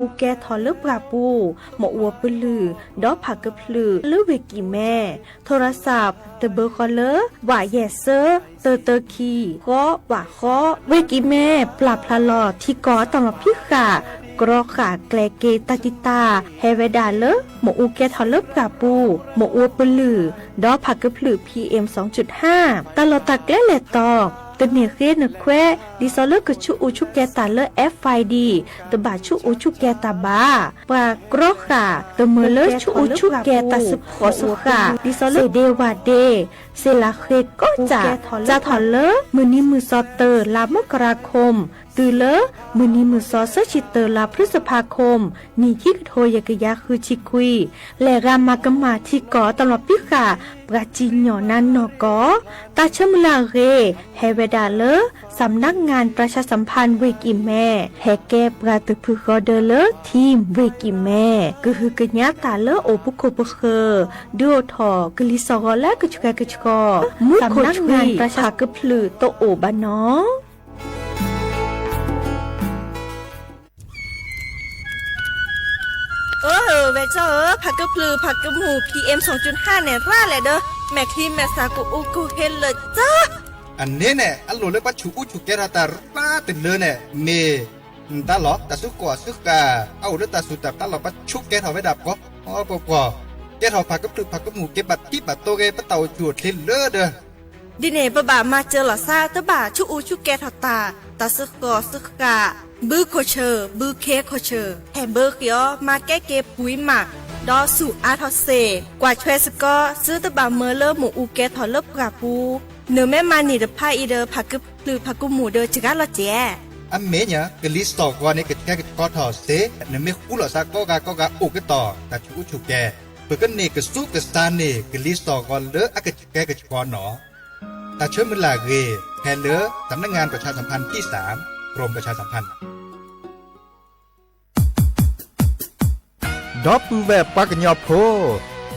အူကဲထီၣ်လၢပှၢ်ပူၤ, မ့ၣ်အူပလုၢ်, ဒီးဖးကဖျုးလၢဝ့ၢ်ကံၣ်မဲ, ထိရစး တဘၢဃီလၢ ဝးယဲၢ်စၢ တၢတၢခံ ဃီ ဝးဃီ, ဝ့ၢ်ကံၣ်မဲ ပျၢ်ဖျါလီၤထံကီၢ်အတၢ်လီၢ်ဖံးဃာ် ကြီဃာ်ကျဲက့ၤတၢ်တံာ်တာ် ဟဲဝဲဒၣ်လၢ မ့ၣ်အူကဲထီၣ်လၢပှၢ်ပူၤ, မ့ၣ်အူပလုၢ်, ဒီးဖးကဖျုး PM တၢ်လီၢ်တၢ်ကျဲလဲၤတီၤ တန့ၢ်ဃ့နခွဲး ဒ်သိးလၢကဆူးအူဆူးကဲၤတၢ်လၢ FID တဘၣ်ဆူးအူဆူးကဲၤတၢ်ဘၣ်. ပှၤကြီဃာ် တမၢလၢဆူးအူဆူးကဲၤတၢ်စ့ၢ်ကီးစ့ၢ်ကီး ဒ်သိးလၢ စ့ၣ်ဒ့ဝၣ်ဒ့ စ့ၣ်လးဃ့ကိးစၢ် စးထီၣ်လၢ မုၢ်နံၤမုၢ်သီ တၢ လါမကရၤခိၣ် တုၤလၢ မုၢ်နံၤမုၢ်သီ သၢဆံတၢ လါဖျုစဖါခိၣ် နံၣ်ခံကထိယဲၢ်ကယၤဃုဆံခွံ လဲၤဂၤမၤကမၣ်ထံကီၢ်အတၢ်လီၢ်ဖံးဃာ် ပှၤစံၣ်ညီၣ်နါနီၢ်ကီၢ် တၢ်ဆၢမုၢ်လၢ်အဂ့ၢ် ဟဲဝဲဒၣ်လၢ စၣ်မနါငၣ် ပြၢၡါစၣ်ဖၣ် ဝ့ၢ်ကံၣ်မဲ ဟဲကဲပှၤတဖုဃီဒၢလၢ ထံၣ်ဝ့ၢ်ကံၣ်မဲ ကဟုကညးတၢ်လၢအိၣ်ပူၤခိၣ်ပဃၢၤ ဒုးအိၣ်ထီၣ်ကလံၤစိးဂီၤလၢအကဆှဲကဆှီ မူခိၣ်ဆှံ ဖးကဖျုးတအိၣ်ဘၣ်နီၤ. အၢ ဝဲၢ်ကၠီဧၢ, ဖးကဖျုးဖးကမူၣ် PM န့ၣ် ရၣ်လဲၣ်ဒီး မဲာ်ချံမဲာ်သၣ်ကအိၣ်ကဟ့လၢာ်ကၠီ အန့ၣ်န့ၣ် အလိၣ်လၢပှၤဆူးအူဆူးကဲၤထီၣ်တၢ်ရၣ်တလၢန့ၣ် မ့ၢ် တၢ်လီၢ် တၢ်စုကဝဲၤအစုဃာ် အအိၣ်လၢတၢ်စူၢ်တၢ်ပျၢ်လီၤ ပှၤဆူးကဲၤထီၣ်ဝဲဒၣ်ပှီၤပှီၤပှီၤ, ကဲထီၣ်ဖးကဖျုးဖးကမူၣ် က့ၤဘၣ်ထံဘၣ်တိၤဂ့ၤ ပတၢ်အိၣ်ဆူၣ်အိၣ်ချ့လၢဒီး ဒ်န့ၣ် ပဘၣ်မၤစၢၤလီၤသး တဘၣ်ဆူးအူဆူးကဲၤထီၣ်တၢ်, တၢ်စုကဝဲၤစုဃာ်, ဘုခိၣ်ဆၢၣ် ဘုခ့ခိၣ်ဆၢၣ် ဟဲဘၢဃ့အီၤ မၤကဲက့ၤပှံၤမး, ဒီးဆူၣ်အါထီၣ်စ့ၢ် ကွၢ်ထွဲစ့ၢ်ကီး သုတဘၣ်မၢလၢမ့ၣ်အူကဲထီၣ်လၢပှၢ်ပူၤ, နမ့ၢ်မၤန့ၢ်တဖၣ်အံၤဒီး ဖးကဖျုးဖးကမူၣ်ဒီးစှၤလီၤစဲး အမ့ၢ်ညါ ကလံၤစိးဂီၤန့ၣ် ကဆှဲကဆှီထီၣ်စ့ၢ်, နမ့ၢ်ဃူလိာ်သးကိးဂၤကိးဂၤအိၣ်ကတီၢ် တၢ်ဆူးအူဆူးကဲၤ, ပကန့ၢ်ကသူကသါန့ၢ် ကလံၤစိးဂီၤလၢအကဆှဲကဆှီနီၤ. တၢ်ဆၢမုၢ်လၢ်အဂ့ၢ် ဖဲလၢ สำนักงานประชาสัมพันธ์ที่สาม กรมประชาสัมพันธ์ ဒီပုၢ်ဝဲၢ်ပှၤကညီဖိ,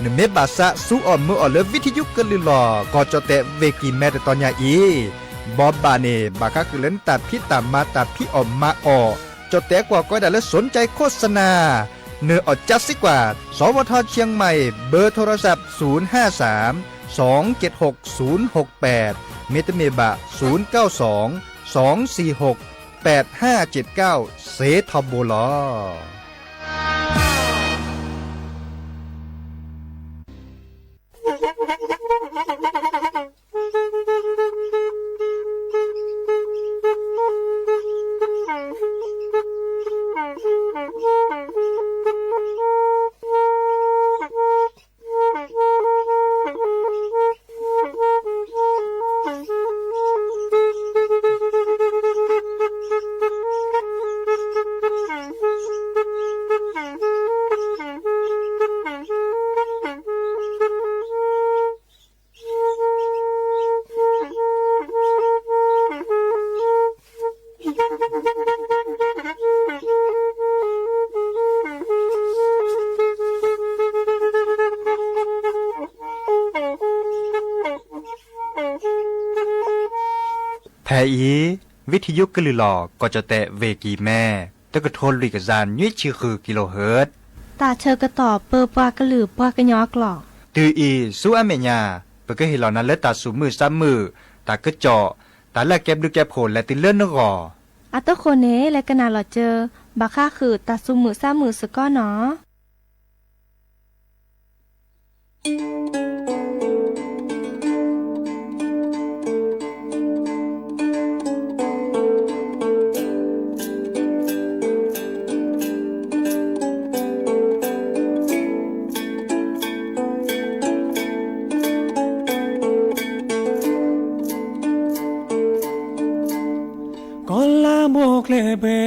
နမ့ၢ်ဘၣ်သးစူအီၣ်မုာ်အီၣ်လၢ ဝံထယုကလုၢ်လီၢ် ကီၢ်ကၠီၣ်တဲၣ်ဝ့ၢ်ကံၢ်မဲတတီၤညါအံၤ, ဘီဘၣ်န့ၣ် ဘၣ်ဃးဃုာ်လၢနတၢ်ဖံးတၢ်မၤ တၢ်ဖံးအီၣ်မၤအီၣ်, ကၠီၣ်တဲၣ်ကွၢ်ကီဒၣ်လၢ สนใจโฆษณา နၢ်အီၣ်ကၠါစ့ကွၢ် สวท เชียงใหม่ เบอร์โทรศัพท์ ศูนย์ห้าสาม สองเจ็ดหก ศูนย์หกแปด မ့တမ့ၢ်ဘၣ် ศูนย์เก้าสอง สองสี่หก แปดห้าเจ็ดเก้า စ့ထီဘိလီၤ. ဖဲအံၤ ဝံထယုကလုၢ်လီၢ် ကီၢ်ကၠီၣ်တဲၣ်ဝ့ၢ်ကံၢ်မဲ တကထိလွံၢ်ကယၤနွံဆံဃု kilohertz တၢ်ဆၢကတီၢ်ပၢပှၤကလုာ်ပှၤကညီအကျိာ် တုၤအံၤဆူအမဲာ်ညါ ပကဟ့ၣ်လီၤနၤလၢတၢ်သူၣ်မုာ်သးမုာ်, တၢ်ကစီၣ်, တၢ်လၢအကဲဘျုးကဲဖှိၣ်လဲၤတုၤလၢနဂီၢ်. အတဃိန့ၣ် လဲၤကနၣ်လီၤစၢၤ ဘၣ်ဃးဃုာ်တၢ်သူၣ်မုာ်သးမုာ်စ့ၢ်ကီးနီၤ. ကီၢ်လါဘိၣ်ကျဲဘဲ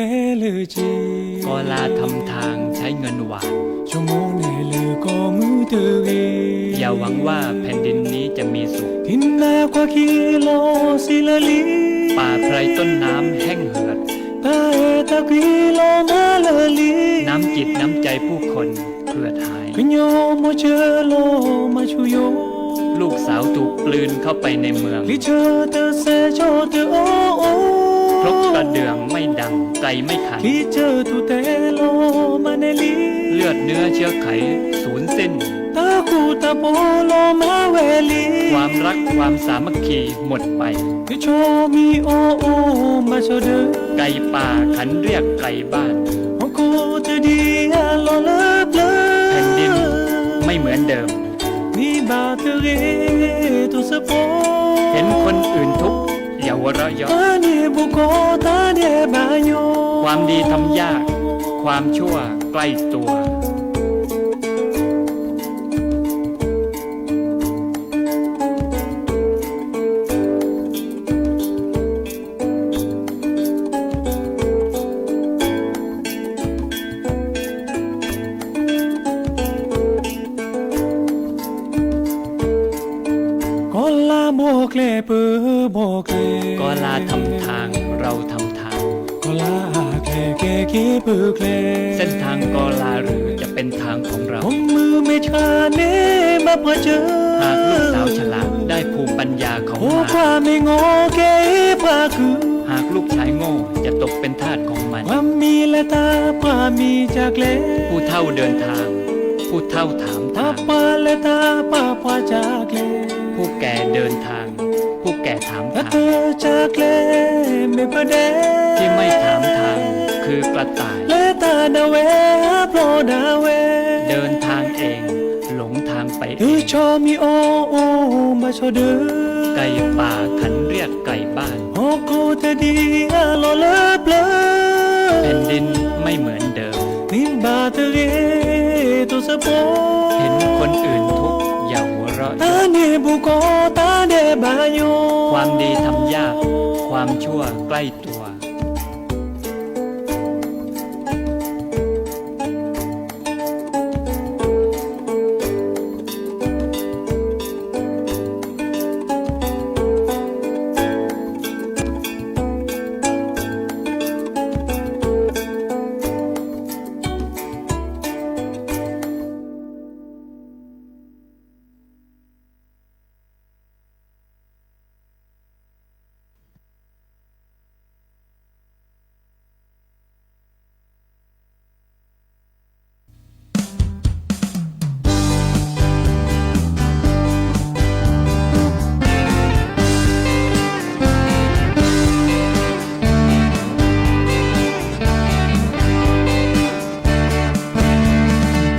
လၢက့, ကီၢ်လါ ทำทางใช้เงินหวาน, ဆိကမိၣ်န့ၢ်လၢကီၢ်မုၢ်တဂ့ၤ, อย่าหวังว่าแผ่นดินนี้จะมีสุข, ထံနါကွၢ်ခံလီၤစံလၢာ်လံ, ป่าไพรต้นน้ำแห้งเหือด, တၢ်အဲၣ်တၢ်ကွံလီၤမၢလၢာ်လံ, น้ำจิตน้ำใจผู้คนเหือดหาย, ကညီမိၢ်စၢၤလီၤမၤဆူၣ်ယိာ်, ลูกสาวถูกกลืนเข้าไปในเมือง, လံာ်ဆၢတစဲးကၠီၣ်တအီၣ်အီၣ် นกกระเดื่องไม่ดัง ไกไม่ทัน เลือดเนื้อเชื้อไขสูญสิ้น ความรักความสามัคคีหมดไป ไก่ป่าขันเรียกไก่บ้าน แผ่นดินไม่เหมือนเดิม เห็นคนอื่นทุกข์อย่าหัวเราะเยาะ ความดีทำยาก ความชั่วใกล้ตัว กอลาทำทาง เราทำทาง เส้นทางกอลาหรือจะเป็นทางของเรา หากลูกสาวฉลาดได้ภูมิปัญญาของมาร หากลูกชายโง่จะตกเป็นทาสของมัน ผู้เฒ่าเดินทาง ผู้เฒ่าถามทาง ผู้แก่เดินทาง ผู้แก่ถามทาง ที่ไม่ถามทางคือกระต่าย เดินทางเอง หลงทางไปเอง ไก่ป่าขันเรียกไก่บ้าน แผ่นดินไม่เหมือนเดิม เห็นคนอื่นทุกข์อย่าหัวเราะเยาะ ความดีทำยาก ความชั่วใกล้ตัว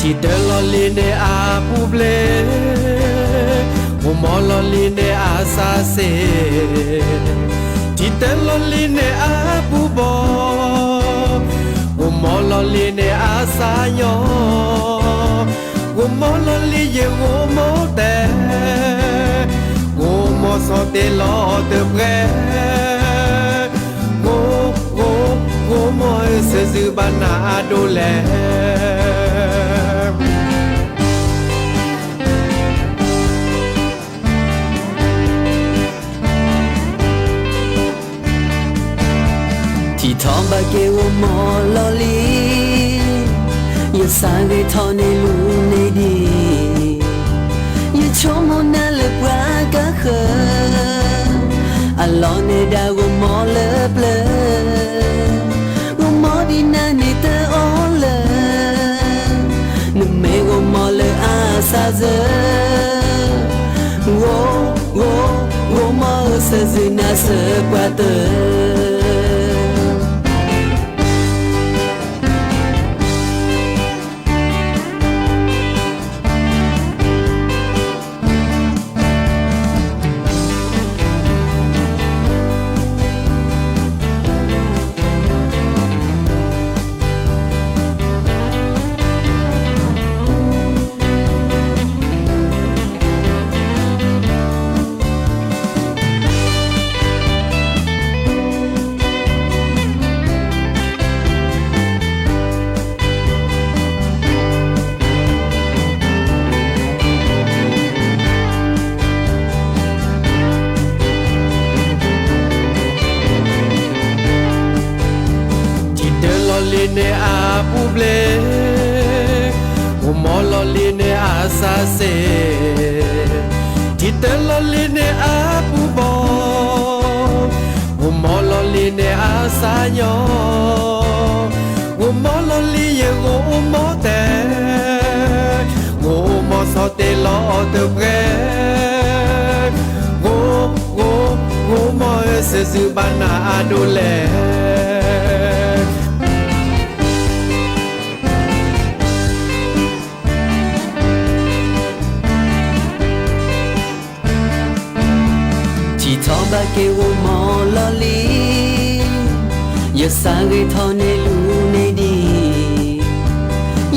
ထံတလီၤလံန့ၣ်အပူၤဘျ့, ဂိၢ်မီလီၤလံန့ၣ်အစၢ်စ့ၢ်, ထံတလီၤလံန့ၣ်အပူၤဘီ, ဂိၢ်မီလီၤလံန့ၣ်အစၢ်ညီ, ဂိၢ်မီလီၤလံယဂိၢ်မီတဲ, ဂိၢ်မီဆီၣ်တ့ၢ်လီၤတပှဲၤ, ဂိၢ်, ဂိၢ်, ဂိၢ်မီဧၢ စၢၢ်စုဘၣ်နၤအဒိၣ်လဲၣ်. ထံၣ်ထီၣ်ဘၣ်က့ၤဂိၢ်မီလီၤလံ, ယစၢ်ဂ့ၤထီၣ်န့ၢ်လူၤန့ၢ်ဒံး, ယဆိကမိၣ်နၤလၢပှၤကါဃၢၤ, အလီၢ်န့ၣ်ဒၣ်ဂိၢ်မီလၢပျၢၤ, ဂိၢ်မီဒ်နၤန့ၣ်တအီလၢၤ, နမ့ၢ်ဂိၢ်မီလၢအစၢ်စၢၤ, ဂိၢ်, ဂိၢ်, ဂိၢ်မီဧၢ စၢၢ်စုနၤစၢၤပှၤတၢၢ်. ထံတလီၤလံန့ၣ်အပူၤဘျ့, ဂိၢ်မီလီၤလံန့ၣ်အစၢ်စ့ၢ်, ထံတလီၤလံန့ၣ်အပူၤဘီ, ဂိၢ်မီလီၤလံန့ၣ်အ စၢ်ညီ, ဂိၢ်မီလီၤလံယဂိၢ်မီတဲ, ဂိၢ်မီဆီတ့လီၤအီၤတပှဲၤ, ဂိၢ်, ဂိၢ်, ဂိၢ်မီဧၢ စၢၤစုဘၣ်နၤအါဒိၣ်လဲၣ်. ထံၣ်ထီၣ်ဘၣ်က့ၤဂိၢ်မီလီၤလံ, ယစးဂ့ၤထီၣ်န့ၣ်လူၤန့ၢ်ဒံး,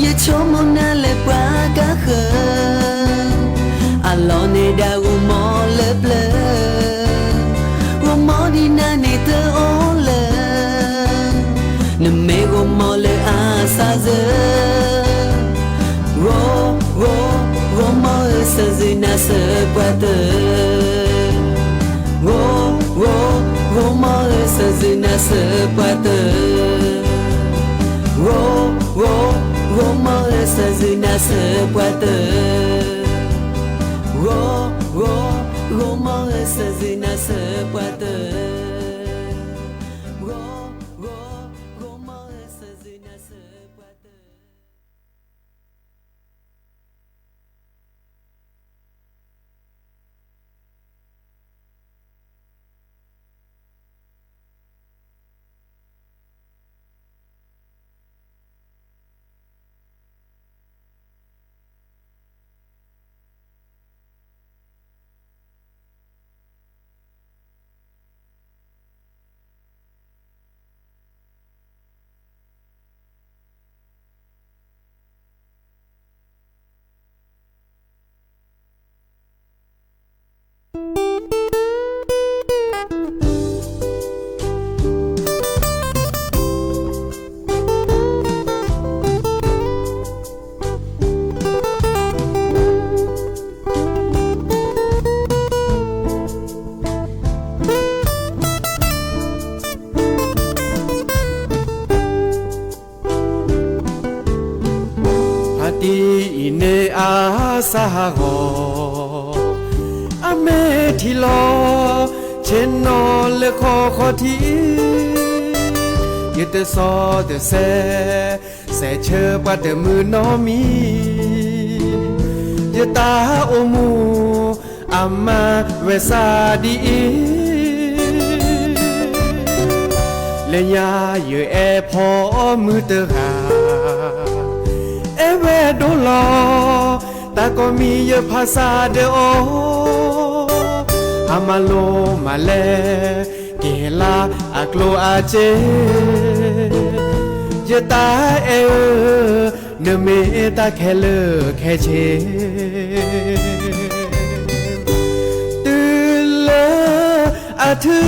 ယဆိကမိၣ်နၤလၢပှၤကဃၢၤ, အလီၢ်န့ၣ်ဒၣ်ဂိၢ်မီလၢပျၢၤ, ဂိၢ်မီဒ်နၤန့ၣ်တအိၣ်လၢၤ နမ့ၢ်ဂိၢ်မီလၢအစၢ်စၢၤ, ဂိၢ်, ဂိၢ်, ဂိၢ်မီဧၢ စၢၤစုနၤစၢၤပှၤတၢၢ်, ဂိၢ်, ဂိၢ်, ဂိၢ်မီဧၢ စၢၤစုနၤစၢၤပှၤတၢၢ်, ဂိၢ်, ဂိၢ်, ဂိၢ်မီဧၢ စၢၤစုနၤစၢၤပှၤတၢၢ်, ဂိၢ်, ဂိၢ်, ဂိၢ်မီဧၢ စၢၤစုနၤစၢၤပှၤတၢၢ်, ဂိၢ်, ဂိၢ်, ဂိၢ်မီဧၢ စၢၤစုနၤစၢၤပှၤတၢၢ်. ဖါတံၢ်အံၤန့ၣ်အစၢ်ဟးဂီၤ, အမဲာ်ထံလီၤ, ဆ့ၣ်နီၤလၢခီဃီထံ, ယတစီတဆဲး, စဲးဆၢပှၤတမုာ်နီတမံၤ, ယတၢ်အိၣ်မူ အမၤဝဲစၢ်ဒ်အံၤ, လၢညါယအဲၣ်ဖီမုၢ်တဂၤ, အဲၣ်ဝဲဒိၣ်လီၤ, တၢ်ကိးမံၤယဖးစၢ်ဒီးအီၤ, အမၤလိမၤလဲ, ကဟ့ၣ်လၢအကျိၤအစ့, ယတၢ်အဲၣ်ဧၢ, နမ့ၢ်တၢ်ခဲလၢာ်ခဲဆ့ တုၤလၢအထု,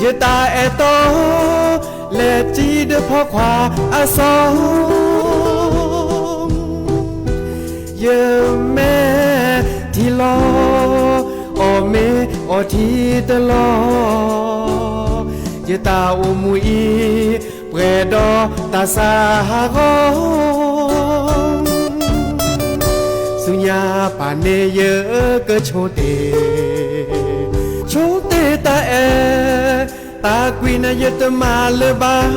ယတၢ်အဲၣ်တီ လဲၤစံးဒီးဖိခွါအစီၤ, ယမဲာ်ထံလီၤ, အီၣ်မ့ၤအီထံတလီၤ, ယတၢ်အိၣ်မူအံၤ ပှဲၤဒီးတၢ်စၢ်ဟးဂီၤ, ဆူညါပၢ်န့ၣ်ယကဆိတ့ၢ်, ဆိတ့ၢ်တၢ်အဲၣ်, တၢ်ကွံန့ၣ်ယတမၤလၢၤဘၣ်,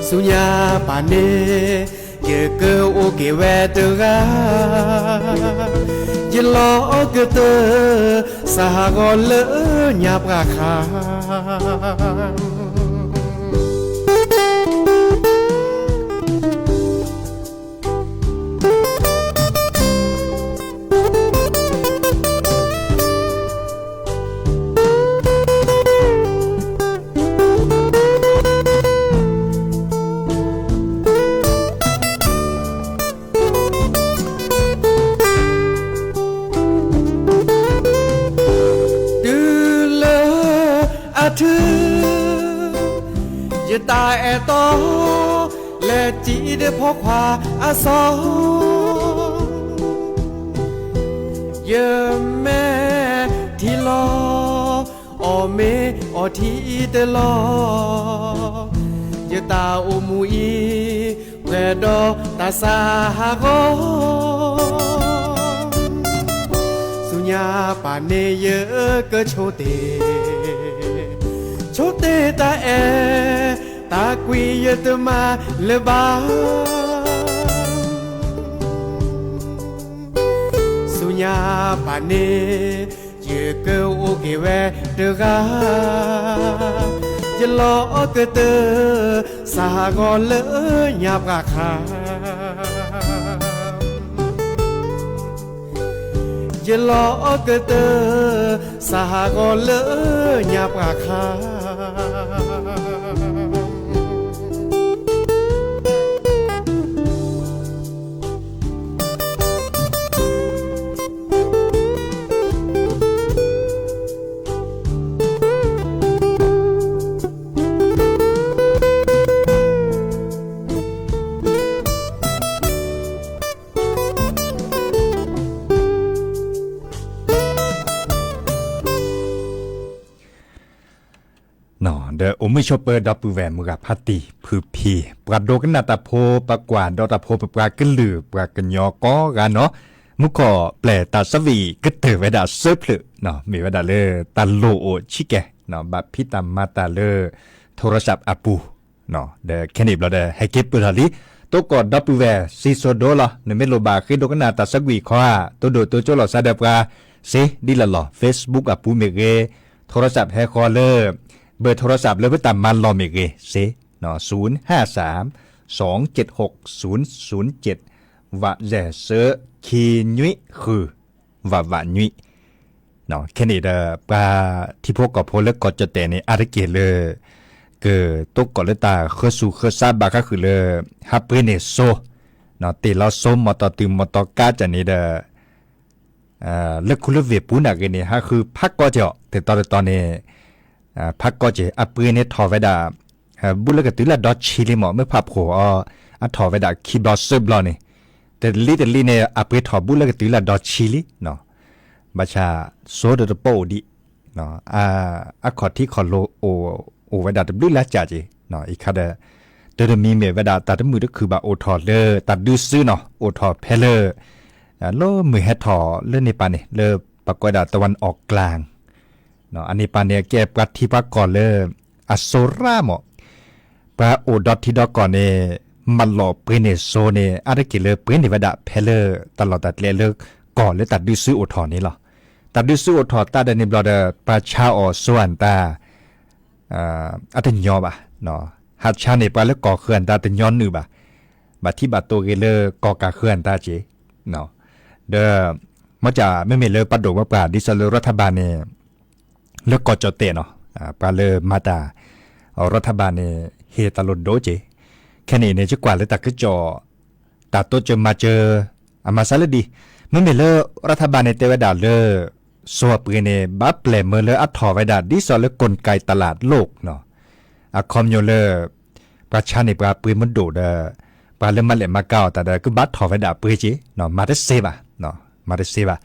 ဆူညါပၢ်န့ၣ် ယကအိၣ်က့ၤဝဲတဂၤ, ယလီၤကတၢၢ် စၢ်ဟးဂီၤလၢညါပှၢ်ခါ. တုၤလၢအထု, ယတၢ်အဲၣ်တီ လဲၤစံးဒီးဖိခွါအစီၤ, ယမဲာ်ထံလီၤ, အီၣ်မ့ၤအီထံတလီၤ, ယတၢ်အိၣ်မူအံၤ ပှဲၤဒီးတၢ်စၢ်ဟးဂီၤ, ဆူညါပၢ်န့ၣ်ယကဆိတ့ၢ်, ဆိတဲတၢ်အဲၣ်, တၢ်ကွံယတမၤလၢၤဘၣ်. ဆူညါဘၣ်န့ၣ် ယကအိၣ်က့ၤဝဲတဂၤ, ယလီၤအီၣ်ကတၢၢ် စးဟးဂီၤလၢညါပှၤခါ ယလီၤအီၣ်ကတၢၢ် စးဟးဂီၤလၢညါပှၤခါ. ဒီးအိၣ်မုာ်ဆိးပၢၤဒီပုၢ်ဝဲၢ်မုၢ်ဂၤဖါတံၢ်ဖုဖံ ပှၤဒိကနၣ်တၢ်ဖိ ပှၤကွၢ်ဒီးတၢ်ဖိ ပပှၤကလုာ် ပှၤကညီကိးဂၤနီၤ, မူခိၣ်ပျဲၢ်တၢ်ဆၢဝံၣ်ကတၢၢ်ဝဲဒၣ်စၢဖျၢၣ်, မ့ၢ်ဝဲဒၣ်လၢတၢ်လိၣ်အိၣ်ဆံးကဲ, ဘၣ်ဖံးတၢ်မၤတၢ်လၢ ထိရစးအပူၤ, ဒီးခဲန့ၣ်ဘျီဒီး ဟဲက့ၤပၢၢ်ထီၣ်လံ, တိကိးဒီပုၢ်ဝဲၢ်စံၣ်စိၤဒိလီၤ, နမ့ၢ်လိၣ်ဘၣ်ဃ့ဒိကနၣ်တၢ်ဆၢကွံာ်ခီဧါ, တိဒိၣ်တိကၠိလီၤစါဒီးပှၤ စ့ဒ်လဲၣ်လီၤ, Facebook အပူၤမ့ၢ်ဂ့ၤ, ထိရစးဟဲဃီလၢ ဘၢၣ်ထိရစးလၢပတၢ်မၤလီၢ်မ့ၢ်ဂ့ၤ, စ့, ศูนย์ห้าสาม สองเจ็ดหก ศูนย์ศูนย์เจ็ด ဝးယဲၢ်စၢ ခံနွံဃု ဝးဝးနွံ, ခဲန့ၣ်ဒီး ပှၤထံဖိကီၢ်ဖိလၢကီၢ်ကၠီၣ်တဲာ်န့ၣ် အါတက့ၢ်လၢ ကတိကိးလၢတၢ်ဃၢဆူၣ်ဃၢဆါဘၣ်ဃါဃုာ်လၢ ဟးပှ့ၤန့ၢ်စိ, တ့ၢ်လီၤစိမီတီၢ်တုၤမီတီၢ်ကါကၢ်န့ၣ်ဒီး လၢခူလၢဝ့ၢ်ပူၤန့ၣ်ဂ့ၤန့ၣ် ဟးဃုဖးကီက့ၤအီၤ တတီၤတတီၤန့ၣ် ဖးကီက့ၤ အပှ့ၤန့ၣ်ထီၣ်ဝဲဒၣ် ဘူးလၢကတုၤလၢဒီဆံလံမး မ့ၢ်ဖးဖှိၣ်အီၤ အထီၣ်ဝဲဒၣ်ခံဘျီသၢဘျီန့ၣ် တလံတလံန့ၣ် အပှ့ၤထီၣ်ဘူးလၢကတုၤလၢဒီဆံလံ, ဘၣ်ဆၣ် စိဒီးတပိာ်အိၣ်ဒံး အခီၣ်ထံးခီၣ်လိၤ အိၣ်ဝဲဒၣ်တဘျုးလၢ်ကၢ်က့ၤ, အံၤခါဒီး တၢ်တမံၤမ့ၢ်ဝဲဒၣ်တၢ်တမုာ်တခုၣ်ဘၣ်အိၣ်ထီၣ်လၢတၢ်ဒုးစုနီၤ အိၣ်ထီၣ်ဖဲလၢ လၢမုၢ်ဟဲထီၣ်လၢန့ၣ်ပၤန့ၣ် လၢပှၤကိးဝဲဒၣ် တဝၣ်အီၣ်ကျၣ် အန့ၣ်ပၤန့ၣ် အကဲပှၤထံပှၤကီၢ်လၢ အစိၤရၣ်မး, ပှၤအိၣ်ဒီးထံဒီးကီၢ်န့ၣ် မၤလီၤပှ့ၤန့ၢ်စိန့ၣ် အါတက့ၢ်လၢပှ့ၤန့ၢ်ဝဲဒၣ်ဖဲလၢတၢ်လီၢ်တၢ်ကျဲလၢ ကီၢ်လၢတၢ်ဒုးစုအိၣ်ထီၣ်န့ၣ်လီၤ. တၢ်ဒုးစုအိၣ်ထီၣ်တၢ်ဒီးန့ၣ်ဘျီဒီး ပှၤဆါအီၣ်စိအတၢ် အတညီဘၣ်, ဟးဆါန့ၣ် ပှၤလၢကီၢ်ဃုအတၢ်တညီနုၢ်ဘၣ်, ဘၣ်ထံဘၣ်တိၢ်ဂ့ၤလၢကီၢ်ကးဃုအတၢ်က့ၤ, ဒီး မ့ၢ်ကမ့မ့ၢ်လၢပဒိၣ်ဝဲပှၤ ဒ်သိးလၢရၤထဘၣ်န့ၣ် လၢကီၢ်ကၠီၣ်တဲာ်နီၤ, ပှၤလၢမၤတၢ် ရၤထဘၣ်န့ၣ် ဟ့ၣ်တၢ်လိၣ်ဒိၣ်က့ၤ, ခဲန့ၣ်န့ၣ် ယကွၢ်လၢတၢ်ကစီၣ် တၢ်တိစၢၤမၤစၢၤ အမၤစၢၤလၢဒ် မ့မ့ၢ်လၢရၤထဘၣ်န့ၣ်တဲဝဲဒၣ်လၢ စိအပှ့ၤန့ၣ် ဘၣ်ပျဲၢ်မၢလၢအထီၣ်ဝဲဒၣ် ဒ်သိးလၢ กลไกตลาดโลกနီၤ, အခီပညီလၢ ပှၤဆါန့ၣ် ပှၤပှ့ၤမ့ၢ်ဒိၣ်ဒီး ပှၤလၢမၤလဲၣ်မၤကၤအီၣ်တၢ်ဒီး ကဘၣ်ထီၣ်ဝဲဒၣ်အပှ့ၤက့ၤ, မၤတသ့ဘၣ်, မၤတသ့ဘၣ်,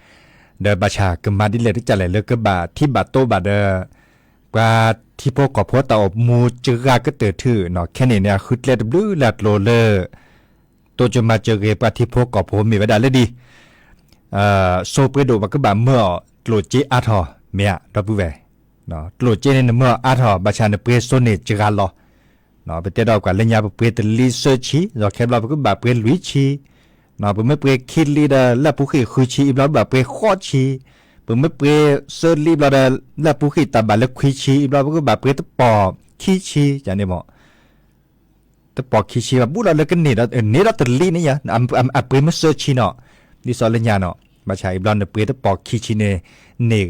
ဒီးဘၣ်ဆၣ်ကမၤဒ်လဲၣ်တကလဲၣ်လၢကဘၣ်ထံဘၣ်တိၢ်ဘၣ်ဒီး ပှၤထံဖိကီၢ်ဖိတၢ်အိၣ်မူစှၤကတၢၢ်ထူၣ်နီၤ, ခဲန့ၣ်န့ၣ် အဃုကျဲတဘျုးလၢ်ကျိၤလၢ တိစၢၤမၤစၢၤဂ့ၤ ပှၤထံဖိကီၢ်ဖိမ့ၢ်ဝဲဒၣ်လၢဒ် စိပှ့ၤဒိၣ် ပကဘၣ်မၢအီၤကျိၣ်စ့အါထီၣ် မ့ၢ်ဧါ ဒီပုၢ်ဝဲၢ်, ကျိၣ်စ့န့ၣ် နမၢအီၤအါထီၣ် ဘၣ်ဆၣ်နပှ့ၤစိန့ၣ်စှၤလီၤ, ပတဲဒီးကွၢ်လၢညါ ပပှ့ၤတလံသၢဆံ ဒီးခဲဘျီပကဘၣ်ပှ့ၤလွံၢ်ဆံ, ပမ့ၢ်ပှ့ၤခံလံဒီး လၢပူၤဃ့ၢ်ဃုဆံ အံၤဘျီပဘၣ်ပှ့ၤဃိးဆံ, ပမ့ၢ်ပှ့ၤသၢလံဘျီဒီး လၢပူၤဃ့ၢ်တၢ်ဘၣ်လၢခွံဆံ အံၤဘျီ ပကဘၣ်ပှ့ၤတပိာ်ခံဆံ န့ၣ်မး တပိာ်ခံဆံဘၣ် ဘူးလီၤလၢကန့ၢ်ဒီး န့ၢ်ဒီးတလံန့ၣ်ယါ, အပှ့ၤမ့ၢ်သၢဆံနီၤ, ဒ်သိးလၢညါနီၤ, ဘၣ်ဆၣ်အံၤဘျီ နပှ့ၤတပိာ်ခံဆံန့ၣ် န့ၢ်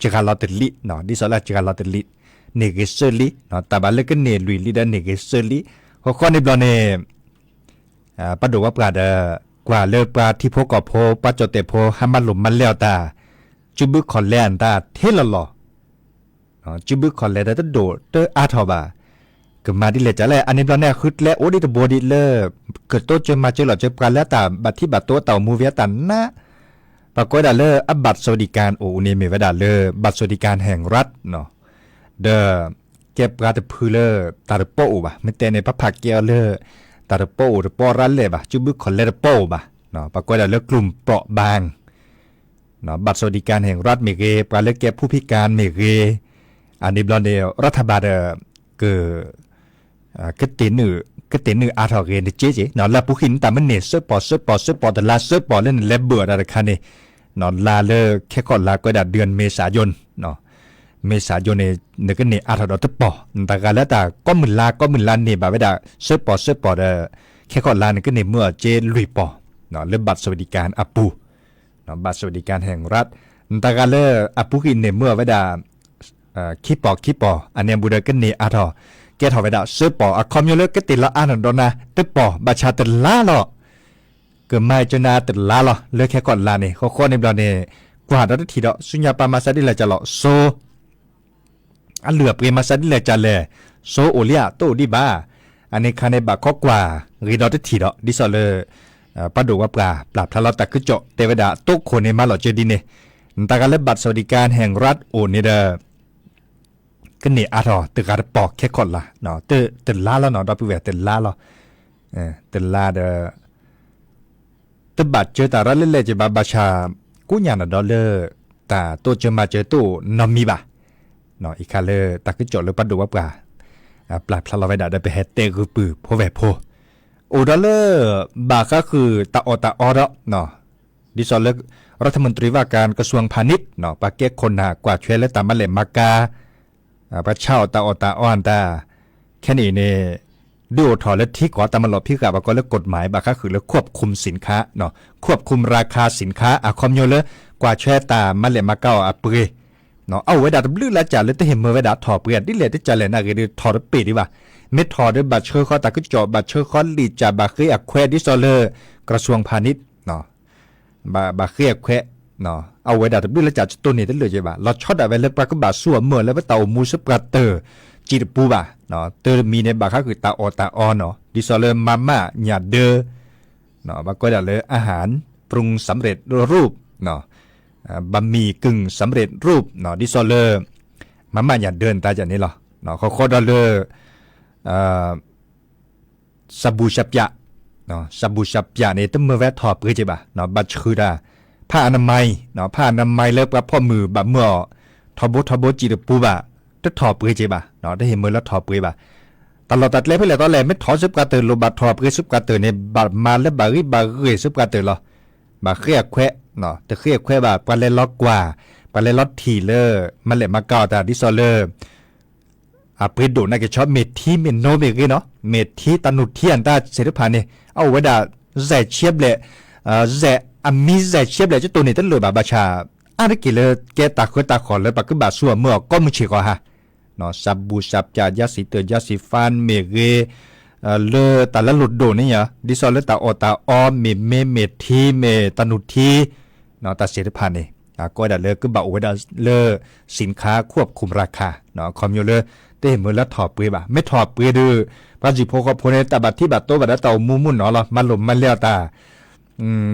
စှၤလီၤတလံ, ဒ်သိးလၢစှၤလီၤတလံ, န့ၢ်ဂ့ၤသၢလံ, တၢ်ဘၣ်လၢကန့ၢ်လွံၢ်လံဒီးန့ၢ်ဂ့ၤသၢလံ, ဃီဃီန့ၣ်ဘျီန့ၣ် ပဒိၣ်ဝဲပှၤဒီး ကွၢ်လၢပှၤထံဖိကီၢ်ဖိ ပှၤကၠီၣ်တဲာ်ဖိ ဟးမၤလိာ်မၤလဲအီၤတၢ်, စုဘုခီၣ်လဲအတၢ်ထဲလီၤလီၤ စုဘုခီၣ်လဲဒီး တဒိၣ်တအါထီၣ်ဘၣ်, ကမၤဒ်လဲၣ်ကလဲၣ်, အန့ၣ်ဘျီန့ၣ် အဃုကျဲအိၣ်ဒံးတဘိဒံးလၢ ကတိစၢၤမၤစၢၤလီၤစၢၤပှၤလၢတၢ်ဘၣ်ထံဘၣ်တိၢ်တၢ်အိၣ်မူဝဲအတၢ်နါ, ပှၤကိးဝဲဒၣ်လၢ အဘၣ်ဆိဒံကၣ်အိၣ်န့ၣ် မ့ၢ်ဝဲဒၣ်လၢ ဘၣ်ဆိဒံကၣ်ဟဲၣ်ရၣ်နီၤ, ဒီး ကဲပှၤတဖုလၢ တၢ်တပိာ်အိၣ်ဘၣ်, မ့ၢ်တဲန့ၣ် ပဖးကဲအီၤလၢ တၢ်တပိာ်အိၣ်တပိာ်ရၣ်လဲၣ်ဘၣ်, စုဘုခီၣ်လဲတပိာ်အိၣ်ဘၣ်, ပှၤကိးဝဲဒၣ်လၢ กลุ่มเปราะบาง ဘၣ်ဆိဒံကၣ်ဟဲၣ်ရၣ်မ့ၢ်ဂ့ၤ, ပှၤလၢကဲဖူဖံကၣ်မ့ၢ်ဂ့ၤ, အန့ၣ်ဘျီန့ၣ် ရၢထၢၣ်ဘၣ်ဒီး က ကတ့ၢ်နုာ်အါထီၣ်ဂ့ၤနစ့က့ၤ လၢအပူၤကွံာ်နတၢ်မ့ၢ်န့ၢ် စၢပီၢ် စၢပီၢ် စၢပီၢ်တလါ စၢပီၢ်လၢနလဲၤဘၢၣ်အီၤတၢ်တခါန့ၣ် လါလၢခဲခီၣ်လါကဲဒၣ် ဒုၣ်မ့ၢ်စၢ်ယိၣ် မ့ၢ်စၢ်ယိၣ်န့ၣ် နကန့ၢ်အါထီၣ်ဒီးတပီၢ် နတဂၤလၢတၢ်ကိးမုၢ်လါ ကိးမုၢ်လါန့ၢ်ဘၣ်ဝဲဒၣ် စၢပီၢ် စၢပီၢ်ဒီး ခဲခီၣ်လါနကန့ၢ်မၢအီၤက့လွံၢ်ပီၢ် လၢ บัตรสวัสดิการ အပူၤ บัตรสวัสดิการแห่งรัฐ နတဂၤလၢအပူၤကွံာ်န့ၢ်မၢအီၤဝဲဒၣ် ခံပီၢ်ခံပီၢ် အန့ၣ်အဘူးဒီးကန့ၢ်အါထီၣ် ကဲထီၣ်ဝဲဒၣ်စၢပီၢ် အခီပညီလၢကတ့ၢ်လီၤအါထီၣ်ဒီးနၤတပီၢ် ဘၣ်ဆၣ်တလါလီၤ ကမၤကနၤတလါလီၤ လၢခဲခီၣ်လါန့ၣ် ဃီဃီန့ၣ်ဘျီန့ၣ် ကွၢ်ဒီးတထံၣ်ဒီး ဆူညါပၢ်မၤစၢၤဒ်လဲၣ်ကလဲာ် စိ အလုၢ်အပှ့ၤမၤစၢၤဒ်လဲၣ်ကလဲာ် စိအိၣ်လံဧါ တအိၣ်ဒံးဘၣ်. အန့ၣ်ခါန့ၣ် ဘၣ်ခီကွၢ်ဂ့ၤဒီးတထံၣ်ဒီး ဒ်သိးလၢ ပှၤဒိၣ်ဝဲပှၤပျၢ်ဖျါလီၤတၢ်ကစီၣ် တဲဝဲဒၣ် တိခိၣ်န့ၣ်မၤလီၤစၢၤဒ်န့ၣ် နတၢ်ဂၤလၢ บัตรสวัสดิการแห่งรัฐ အိၣ်န့ၣ်ဒီး ကန့ၢ်အါထီၣ်တဂၤတပီၢ်ခဲခီၣ်လါ, တလါလီၤနီၤ ဒီပုၢ်ဝဲၢ် တလါလီၤ. တလါဒီး တဘၣ်စၢၤတၢ်ရၢလၢလဲၣ်ကဘၣ် ဘၣ်ဆၣ် ကိးညါနီၤဒီးလၢ တၢ်တိစၢၤမၤစၢၤတအိၣ်နီတမံၤဘၣ်. အံၤခါလၢတၢ်ကစီၣ်လၢပှၤဒိၣ်ဝဲပှၤ ပျၢ်ဖျါလီၤဝဲဒၣ်ဒီး ပဟဲတဲဂုာ်ပုၢ်ဖိဝဲၢ်ဖိ အိၣ်ဒီးလၢ ဘၣ်ဃးဃုာ်တၢ်အီၣ်တၢ်အီဒီး ဒ်သိးလၢ รัฐมนตรีว่าการกระทรวงพาณิชย์ ပှၤကဲခိၣ်နၢ်ကွၢ်ထွဲလၢတၢ်မၤလဲၢ်မၤကၤ ပှၤဆါအီၣ်တၢ်အီၣ်တၢ်အီအတၢ် ခဲန့ၣ်အံၤန့ၣ် ဒုးအိၣ်ထီၣ်လၢထံကီၢ်တၢ်မၤလီၢ်ဖံးဃာ် ပှၤကိးလၢ กฎหมาย ဘၣ်ဃးဃုာ်လၢ ควบคุมสินค้า ควบคุมราคาสินค้า အခီပညီလၢ ကွၢ်ထွဲတၢ်မၤလဲၢ်မၤကၤအီၤအပှ့ၤ အအိၣ်ဝဲဒၣ်တဘျုးလၢကၢ်လၢတဟ့ၣ်မၢဝဲဒၣ်ထီၣ်ပှ့ၤ ဒ်လဲၣ်တကၢ်လဲၣ်န့ၣ်ဂ့ၤဒီးထီၣ်တပ့ၤဒံးဘၣ်. မ့ၢ်ထီၣ်ဒီးဘၣ်ဆှၢဃီတၢ်ကစီၣ် ဘၣ်ဆှၢဃီလံာ်ကၢ် ဘၣ်ဃ့အခွဲး ဒ်သိးလၢ กระทรวงพาณิชย์ ဘၣ်ဃ့အခွဲး အဝဲဒၣ်တဘျုးလၢကၢ် ကတိၢ်န့ၢ်တလၢာ်က့ၤဘၣ် လီၤဆီဒၣ်ဝဲလၢပှၤကဘၣ်ဆူအမၢလၢပတၢ်အိၣ်မူစ့ၢ်ပှၤတၢၢ် စံးတပူၤဘၣ်. တၢ်တမံၤန့ၣ် ဘၣ်ဃးဃုာ်တၢ်အီၣ်တၢ်အီနီၤ ဒ်သိးလၢ มาม่า ညၣ်ဒၢ ဘၣ်ကွဲးဒၣ်လၢ อาหารปรุงสำเร็จรูป บะหมี่กึ่งสำเร็จรูป ဒ်သိးလၢ มาม่า ညၣ်ဒၢ နတၢ်ယၤန့ၣ်လီၤ. ဃီဃီဒီးလၢ စဘူးစပျး စဘူးစပျးန့ၣ် တမၢဝဲထီၣ်ပှ့ၤက့ၤဘၣ် ဘၣ်ဆှၢတၢ် ผ้าอนามัย ผ้าอนามัย လၢပှၤဖီၣ်မုၢ်ဘၣ်မၢအီၤ ထီဘိထီဘိစံးတပူၤဘၣ် တထီၣ်ပှ့ၤက့ၤဘၣ် တဟ့ၣ်မၢလၢထီၣ်ပှ့ၤဘၣ်. တၢ်လီၢ်တၢ်ကျဲဖဲလဲၣ်တီလဲၣ် မ့ၢ်ထီၣ်စ့ၢ်ပှၤတၢၢ် လိၣ်ဘၣ်ထီၣ်ပှ့ၤစ့ၢ်ပှၤတၢၢ်န့ၣ် ဘၣ်မၤလၢဘၣ်ဂံၢ်ဘၣ်ဂ့ၤစ့ၢ်ပှၤတၢၢ်လီၤ. ဘၣ်ဃ့အခွဲး တဃ့အခွဲးဘၣ် ပှၤလဲၤလီၤကွၢ် ပှၤလဲၤလီၤထံၣ်လၢ မၤလဲၢ်မၤကၤအီၤတၢ် ဒ်သိးလၢ အပှ့ၤဒိၣ်နာ်က့ၤဆီ မ့ၢ်ထံမ့ၢ်နိမ့ၢ်ဂ့ၤနီၤ မ့ၢ်ထံတၢ်နုၢ်ထံအတၢ်သ့ၣ်တဖၣ်န့ၣ် အအိၣ်ဝဲဒၣ် စဲးဆံဘျဲၣ် စဲး အမံၤစဲးဆံဘျဲၣ် ကတိၢ်န့ၢ်တလၢာ်ဘၣ် ဘၣ်ဆၣ် အါတက့ၢ်လၢကဲတၢ်ဃၢတၢ်ဃီၤလၢပှၤကဘၣ်ဆူအမၢအီၤ ကိးမုၢ်ဆ့ၣ်ဃီၤဟါ စဘူးစပျး ယါစံးတၢၢ် ယါစံးဖၣ်မ့ၢ်ဂ့ၤ လၢတၢ်လၢလိၣ်ဒိၣ်န့ၣ် ဒ်သိးလၢတၢ်အီၣ်တၢ်အီ မ့ၢ်မ့ၢ်မ့ၢ်ထံ မ့ၢ်တၢ်နုၢ်ထံ တၢ်သ့ၣ်တဖၣ်န့ၣ် ကိးဝဲဒၣ်လၢကဘၣ်အိၣ်ဝဲဒၣ်လၢ สินค้าควบคุมราคา အခီပညီလၢ တဟ့ၣ်မၢလၢထီၣ်ပှ့ၤဘၣ် မ့ၢ်ထီၣ်ပှ့ၤဒီး ပှၤစံၣ်ဖိဃီဖိန့ၣ် တၢ်ဘၣ်ထံၣ်ဘၣ်တိဘၣ်ဒီးတၢ်အိၣ်မူမုၢ်နီၤလီၤ မၤလိာ်မၤလဲအီၤတၢ်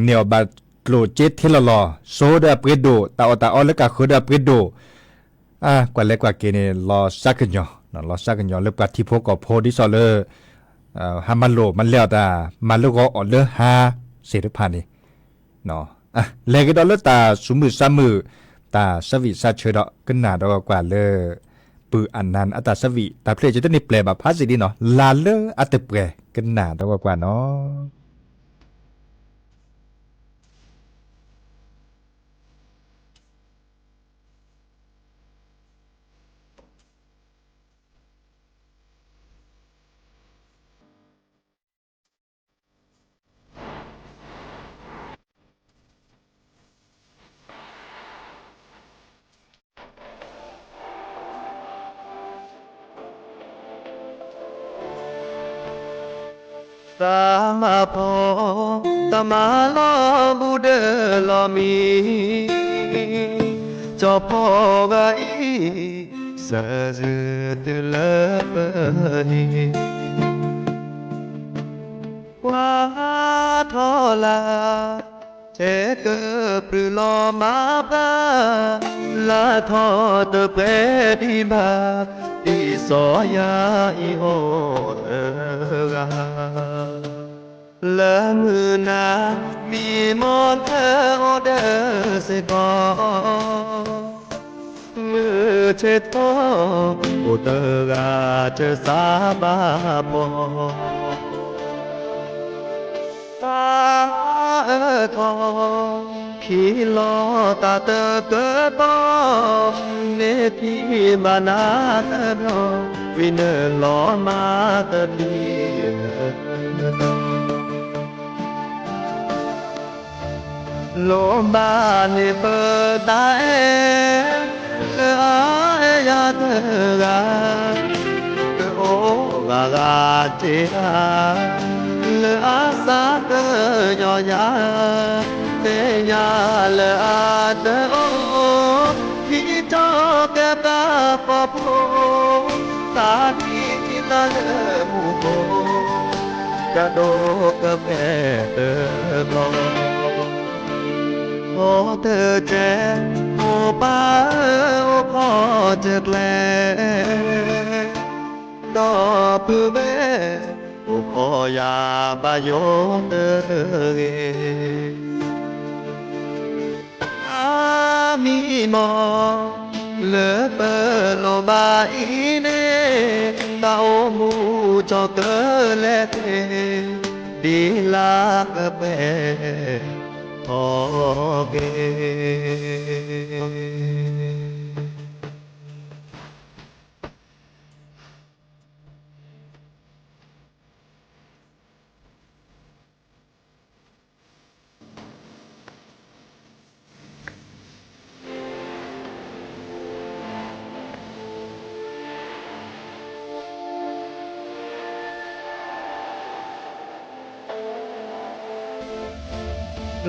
န့ၢ်အီၤဘၣ်ကျိၣ်စ့ထ့လီၤလီၤ စိဒီးအပှ့ၤဒိၣ် တၢ်အီၣ်တၢ်အီလၢကၢ်ဃၢဒီးအပှ့ၤဒိၣ် ကွၢ်လဲၤကွၢ်က့ၤန့ၣ် လီၤစၢ်ကညီၤ လီၤစၢ်ကညီၤလၢပှၤထံဖိကီၢ်ဖိဒ်သိးလၢ ဟါမၤလိာ်မၤလဲအီၤတၢ် မၤလၢဂီၤအီၣ်လၢဟါ သ့ၣ်တဖၣ်န့ၣ် လဲၤကဒီးလၢတၢ်ဆူးမုၢ်ဆါမုၢ် တၢ်ဆၢဝံၣ်ဆၢဆၢဒီးကနၣ်ဒီးကွၢ်လၢ ပုၢ်အနၢ်အတၢ်ဆၢဝံၣ် တၢ်ဖျၢၣ်ကတန့ၢ်ပျဲၢ်ဘၣ်ဖးစ့ၢ်ဒ်နီၤ လါလၢအတပှဲၤကနၣ်ဒီးကွၢ်နီၤ သးမၤဖီ တၢ်မၤလီၤဘူးဒီးလီၤမံၤ ကၠီဖီဂၤအံၤ စၢၤစုတုၤလၢပဟံၣ် ကွၢ်ထီၣ်လၢ ထဲကပြုၢ်လီၤမၤဘၣ် လါထီၣ်တပှဲၤဒံးဘၣ် ဒ်စီၤယၤအံၤအိၣ်တဂၤ လၢမုၢ်နၤ မံမီၢ်ထၢအိၣ်ဒီးစ့ၢ်ကီး မုၢ် ဆၢထီၣ် အိၣ်တဂၤတစးဘၣ်ပီၤ တၢ်အၢၣ်ထီၣ် ခံလီၤတၢ်တကတီၢ် မ့ၢ်ဖံးဘၣ်နၤတဘျီ ဝံၤနုာ်လီၤမၤတပျံၤ လိၣ်ဘၣ်န့ၢ်ပတၢ်အဲၣ် လၢအအဲၣ်ယၤတဂၤ ကအိၣ်ဂၤဂၤတ့ၢ်ဧါ လၢအသးကညီၤယၤ သ့ၣ်ညါလၢအတအိၣ် ဒ်သိးကပာ်ဖှိၣ်ဖိ သးဒ်လၢမူခိၣ် ကဒိးကပှဲၤတဘျီ အိၣ်တကဲ မိၢ်ပၢ်ဧၢ အိၣ်ခိးတကျဲ ဒီပုၢ်ဝဲၢ် အိၣ်ခိးယၤဘၣ်ယိၣ်တဂ့ၤ အါမံၤမီၢ် လၢပလိၣ်ဘၣ်အံၤန့ၣ် တၢ်အိၣ်မူထီၣ်ကလဲာ်သ့ၣ် ဒ်လၢကပှဲၤထီၣ်က့ၤ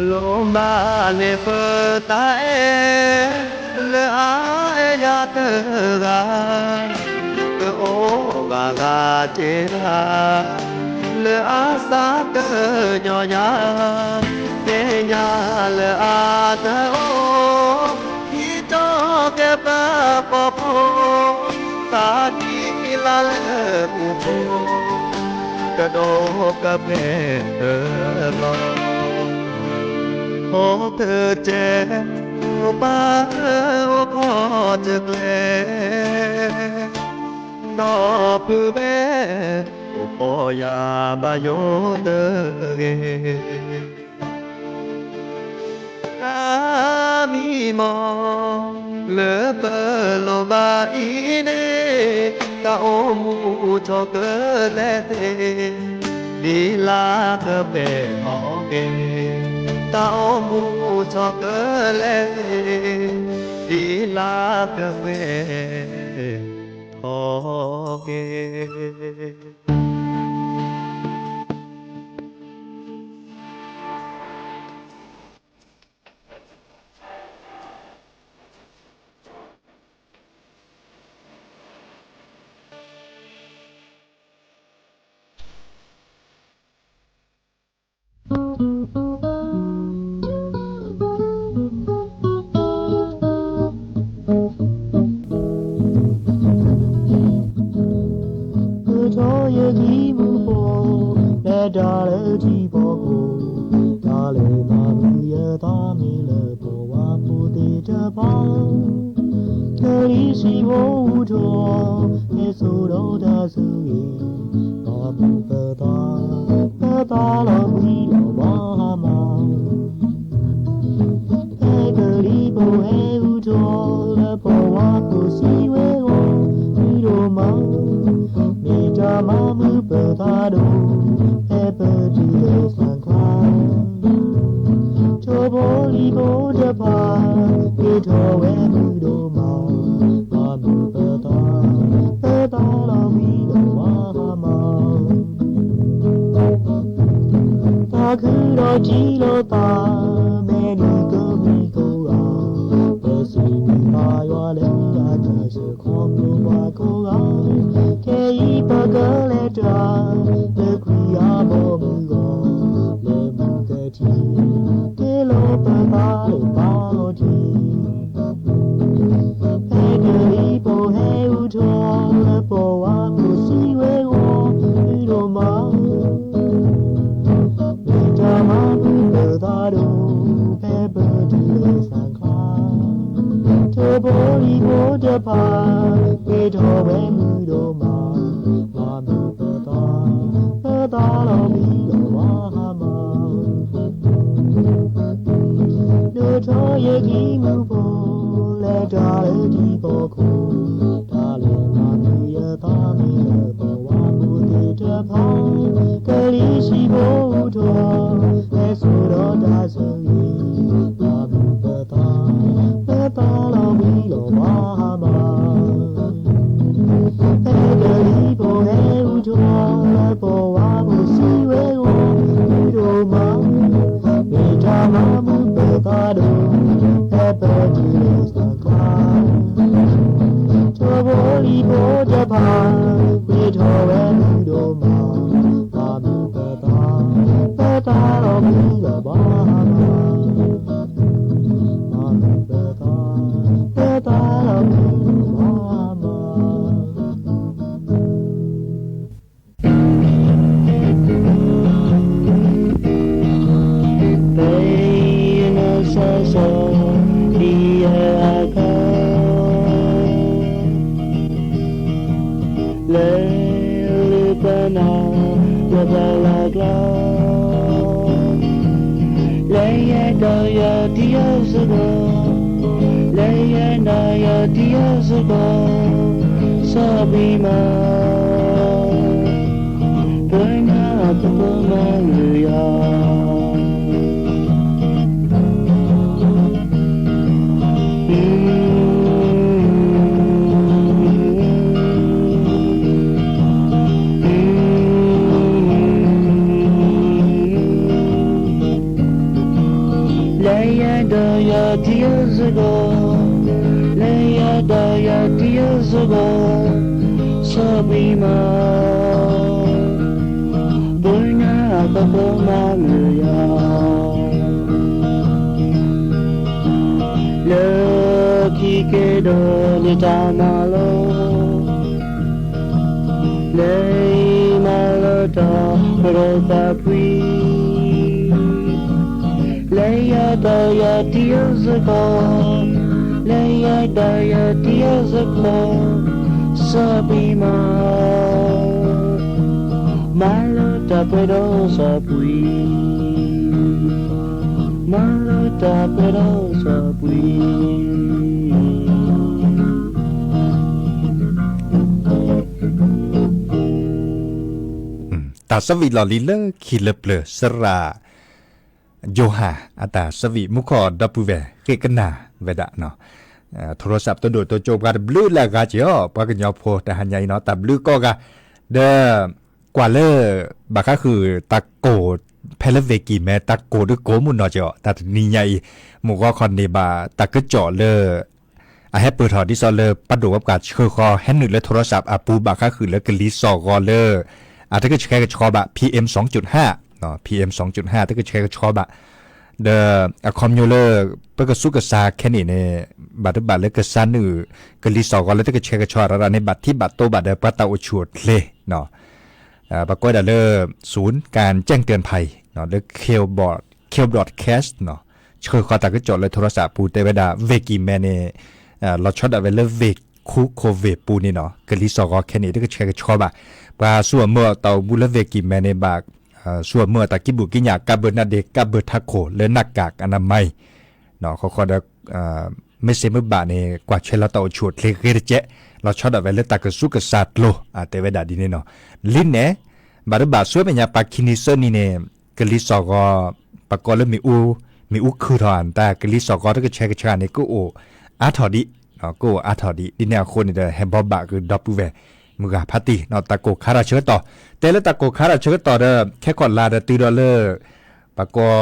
လိၣ်ဘၣ်န့ၢ်ပတၢ်အဲၣ် လၢအအဲၣ်ယၤတဂၤ ကအိၣ်ဘၣ်ဂၤတ့ၢ်ဧါ လၢအသးကညီၤယၤ သ့ၣ်ညါလၢအတအိၣ် ဒ်သိးကပာ်ဖှိၣ်ဖိ သးဒ်လၢမူခိၣ် ကဒိးကပှဲၤတဘျီ အိၣ်တကဲ မိၢ်ပၢ်ဧၢ အိၣ်ခိးတကျဲ ဒီပုၢ်ဝဲၢ် အိၣ်ခိးယၤဘၣ်ယိၣ်တဂ့ၤ အါမံၤမီၢ် လၢပလိၣ်ဘၣ်အံၤန့ၣ် တၢ်အိၣ်မူထီၣ်ကလဲာ်သ့ၣ် ဒ်လၢကပှဲၤထီၣ်က့ၤ တၢ်အိၣ်မူထီၣ်ကလဲာ်သ့ၣ် ဒ်လၢကပှဲၤထီၣ်က့ၤထုးထီၣ်ယကံၢ်မုၢ်ပှီၤ လၢတၢ်လၢထံပှီၤခိၣ် တၢ်လၢမၤဘုးယသးမ့ၢ်လၢပှၤဝါဖိသ့ၣ်တဖၣ် ကလံၤဆံးဖိဟူထီၣ် ဟဲစိာ်ဒီးတၢ်ဆိၣ်ဂ့ၤ ပာ်ဖှိၣ်ပသး ပသးလီၤဘှံးလီၤဘှါဟါမၢ် ဖဲကလံၤဖိဟဲဟူထီၣ် လၢပှၤဝါဖိစံးဝဲအီၤ မုာ်ဒိၣ်မး မ့ၢ်တၢ်မၤမုာ်ပသးဒိၣ် ဖဲပတုၤလၢသၣ်ကျါ ထိၣ်ဖိလံၣ်ဖိတဖၣ် က့ၤထီၣ်ဝဲမုာ်ဒိၣ်မး မၤမုာ်ပသး ပသးလီၤဘှံးလီၤဘှါဟါမၢ် သးခုဒီးထံၣ်လိာ်သး မဲာ်နံၤကမံၤကိးဂၤ ပစံးဘျုးဘၣ်ယွၤလၢအတၢ်ဆှၢခီဖျိပှၤကိးဂၤ ခဲအံၤပကလဲၤတၢ် လၢခရံာ်အဘီအမုၢ်အဂီၢ် လၢမုၢ်ကထံၣ် က့ၤလီၤပသးလၢပၢ်လီၤတံၢ် ဖဲကလံၤဖိဟဲဟူထီၣ် လၢပှၤဝါဖိစံးဝဲအီၤ မုာ်ဒိၣ်မး မ့ၢ်တၢ်မၤမုာ်ပသးဒိၣ် ဖဲပတုၤလၢသၣ်ကျါ ထိၣ်ဖိလံၣ်ဖိတ တဖၣ် ပှ့ၤထီၣ်ဝဲမုၢ်ဒိၣ်မး, မၤမုာ်ပသး, ပသးလီၤဘှံးလီၤဘှါမး. ဒိၣ်ထီၣ်ယခံမုၢ်ဖိ, လဲၤတၢ်လၢထံဖီခိၣ်, တၢ်လဲၤမၤမုာ်ယသးမ့ၢ်လၢသဝီဖိသ့ၣ်တဖၣ်, ကလံၤဆံးဖိအူထီၣ်, ဟဲစိာ်ဒီးတၢ်ဆၢဂ့ၤ, မၤမုာ်ပသး, ပသးလီၤဘှံးလီၤဘှါမး. ဖဲကလံၤဖိဟဲအူထီၣ်, လၢပဝါဖိစံးဝဲအဂီၢ်, မုၢ်ဒိၣ်မး, မ့ၢ်တၢ်မၤမုာ်ပသးဒိၣ်, ဖဲပတုၤလၢသးကျါ, ထိၣ်ဖိလံၤဖိတဖၣ်, ပှ့ၤထီၣ်ဝဲမုၢ်ဒိၣ်မး, မၤမုာ်ပသး, ပသးလီၤဘှံးလီၤဘှါမး. မၤမုာ်ပသး, ပသးလီၤဘှံးလီၤဘှါမး. ပယနီၢ်စီၤစီၤ, ဒ်ယအခီ, လဲၤလၢပနၢ်, လၢပလီၢ်ကျီ, လဲၤယဲဒီးယတံၤအစ့ၢ်ကီး, လဲၤယဲဒီးယတံၤအစ့ၢ်ကီး, စီၤဘံမး, ပညါအကပမၤဂ့ၤယၤ. လဲၤယဲဒီးယတံၤအစ့ၢ်ကီး, လဲၤယဲဒီးယတံၤအစ့ၢ်ကီး, စီၤဘံမး, ပညါအကပမၤဂ့ၤယၤ. လၢခံက့ၤဒီးနတၢ်မၤလိ, လဲၤမၤလၢတၢ်ပဒီသးဖှံ, လဲၤယဲဒီးယတံၤအစ့ၢ်ကီး, လဲၤယဲဒီးယတံၤအစ့ၢ်ကီး, စီၤဘံမး, မၤလၢတၢ်ပဒီသးဖှံ, မၤလၢတၢ်ပဒီသးဖှံ. တၢ်ဆၢဝံၤလီၢ်လံၤလၢခံလၢပျၢၤ စရၣ်ယိၤဟၣ် အတၢ်ဆၢဝံၤ မူခိၣ်ဒီပုၢ်ဝဲၢ်ဃ့ကနၣ်ဝဲဒၣ် ထိၣ်ရိၣ်စးပတဒိၣ်တိကၠိပှၤတဘျုးလၢအဂၤက့ၤအီၤ ပှၤကညီဖိတဟါညါအံၤနီၤ တၢ်ဘျုးကိးဂၤ ဒီး ကွၢ်လၢ ဘၣ်ဃးဃုာ်တၢ်ကိၢ် ဖဲလၢ Vicky မဲ တၢ်ကိၢ်ဒုကိၢ်မုၢ်နီၢ်က့ၤအီၤ တၢ်တနံၤညါအံၤ မုၢ်ဂီၤခီန့ၣ်ဘၣ်တၢ်ကစီၣ်လၢ အဟဲပၢၢ်ထီၣ်ဒ်သိးလၢပှၤဒိၣ်ဝဲပှၤဆှၢဃီ ဟဲနုာ်လၢထိၣ်ရိၣ်စးအပူၤ ဘၣ်ဃးဃုာ်လၢကလံၤစိးဂီၤလၢ အတကဆှဲကဆှီဘၣ် PM စူၤ PM စူၤ တကဆှဲကဆှီဘၣ် ဒီးအခီပညီလၢ ပကဆူးကစၢ်ခဲန့ၣ်န့ၣ် ဘၣ်တဘၣ်လၢကစၢ်နုာ် ကလံၤစိးဂီၤလၢတကဆှဲကဆှီရၤရၤန့ၣ် ဘၣ်ထံၣ်ဘၣ်တိဘၣ်ဒီးပှၤတၢ်အိၣ်ဆူၣ်အိၣ်ချ့ ပှၤကိးဝဲဒၣ်လၢ ศูนย์การแจ้งเตือนภัย လၢ Q broadcast ဆှၢဃီၤတၢ်ကစီၣ်လၢထိၣ်ရိၣ်စးအပူၤ တဲဝဲဒၣ် Vicky မဲန့ၣ် လီၤဆီဒၣ်ဝဲလၢ Vicky ခိၣ် COVID ပူၤန့ၣ်နီၤ ကလံၤစိးဂီၤခဲန့ၣ် တကဆှဲကဆှီဘၣ် ပှၤဆူၣ်အမၢအတီၢ်အိၣ်မူလၢ Vicky မဲန့ၣ် ဘၣ်ဆူၣ်အမၢအတၢ်ကံၢ်ဘူၣ်ကံၢ်ညၣ် ကးဘၢနါဒ့ ကးဘၢထးခိၣ်လၢ หน้ากากอนามัย ဃီဃီဒီး မ့ၢ်စ့မ့ၢ်ဘၣ်န့ၣ် ကွၢ်ထွဲလီၤတၢ်အိၣ်ဆူၣ်အိၣ်ချ့ဂ့ၤတကဲး လီၤဆီဒၣ်ဝဲလၢတၢ်ကဆူးကစၢ်ကျိၤ တဲဝဲဒၣ်ဒ်န့ၣ်နီၤ လံန့ၣ် ဘၣ်တဘၣ်ဆူမဲာ်ညါပှၤခံနံၤသၢနံၤန့ၣ် ကလံၤစိးဂီၤ ပှၤကိးလၢ မ့ၣ်အူခုၣ်ထီၣ် တၢ်ကလံၤစိးဂီၤတကဆှဲကဆှီန့ၣ် ကအိၣ်အါထီၣ်ဒံး ကအိၣ်အါထီၣ်ဒံး ဒ်န့ၣ်အဃိန့ၣ်ဒီး ဟဲဘီဘၣ်ဃုာ်ဒီပုၢ်ဝဲၢ် မုၢ်ဂၤဖးတံၢ် တၢ်ကိၢ်ခါတၢ်ဆၢကတီၢ် တဲလၢတၢ်ကိၢ်ခါတၢ်ဆၢကတီၢ်ဒီး ခဲခိၣ်လာ်ဒီးတုၤဒီးလၢ ပှၤကိး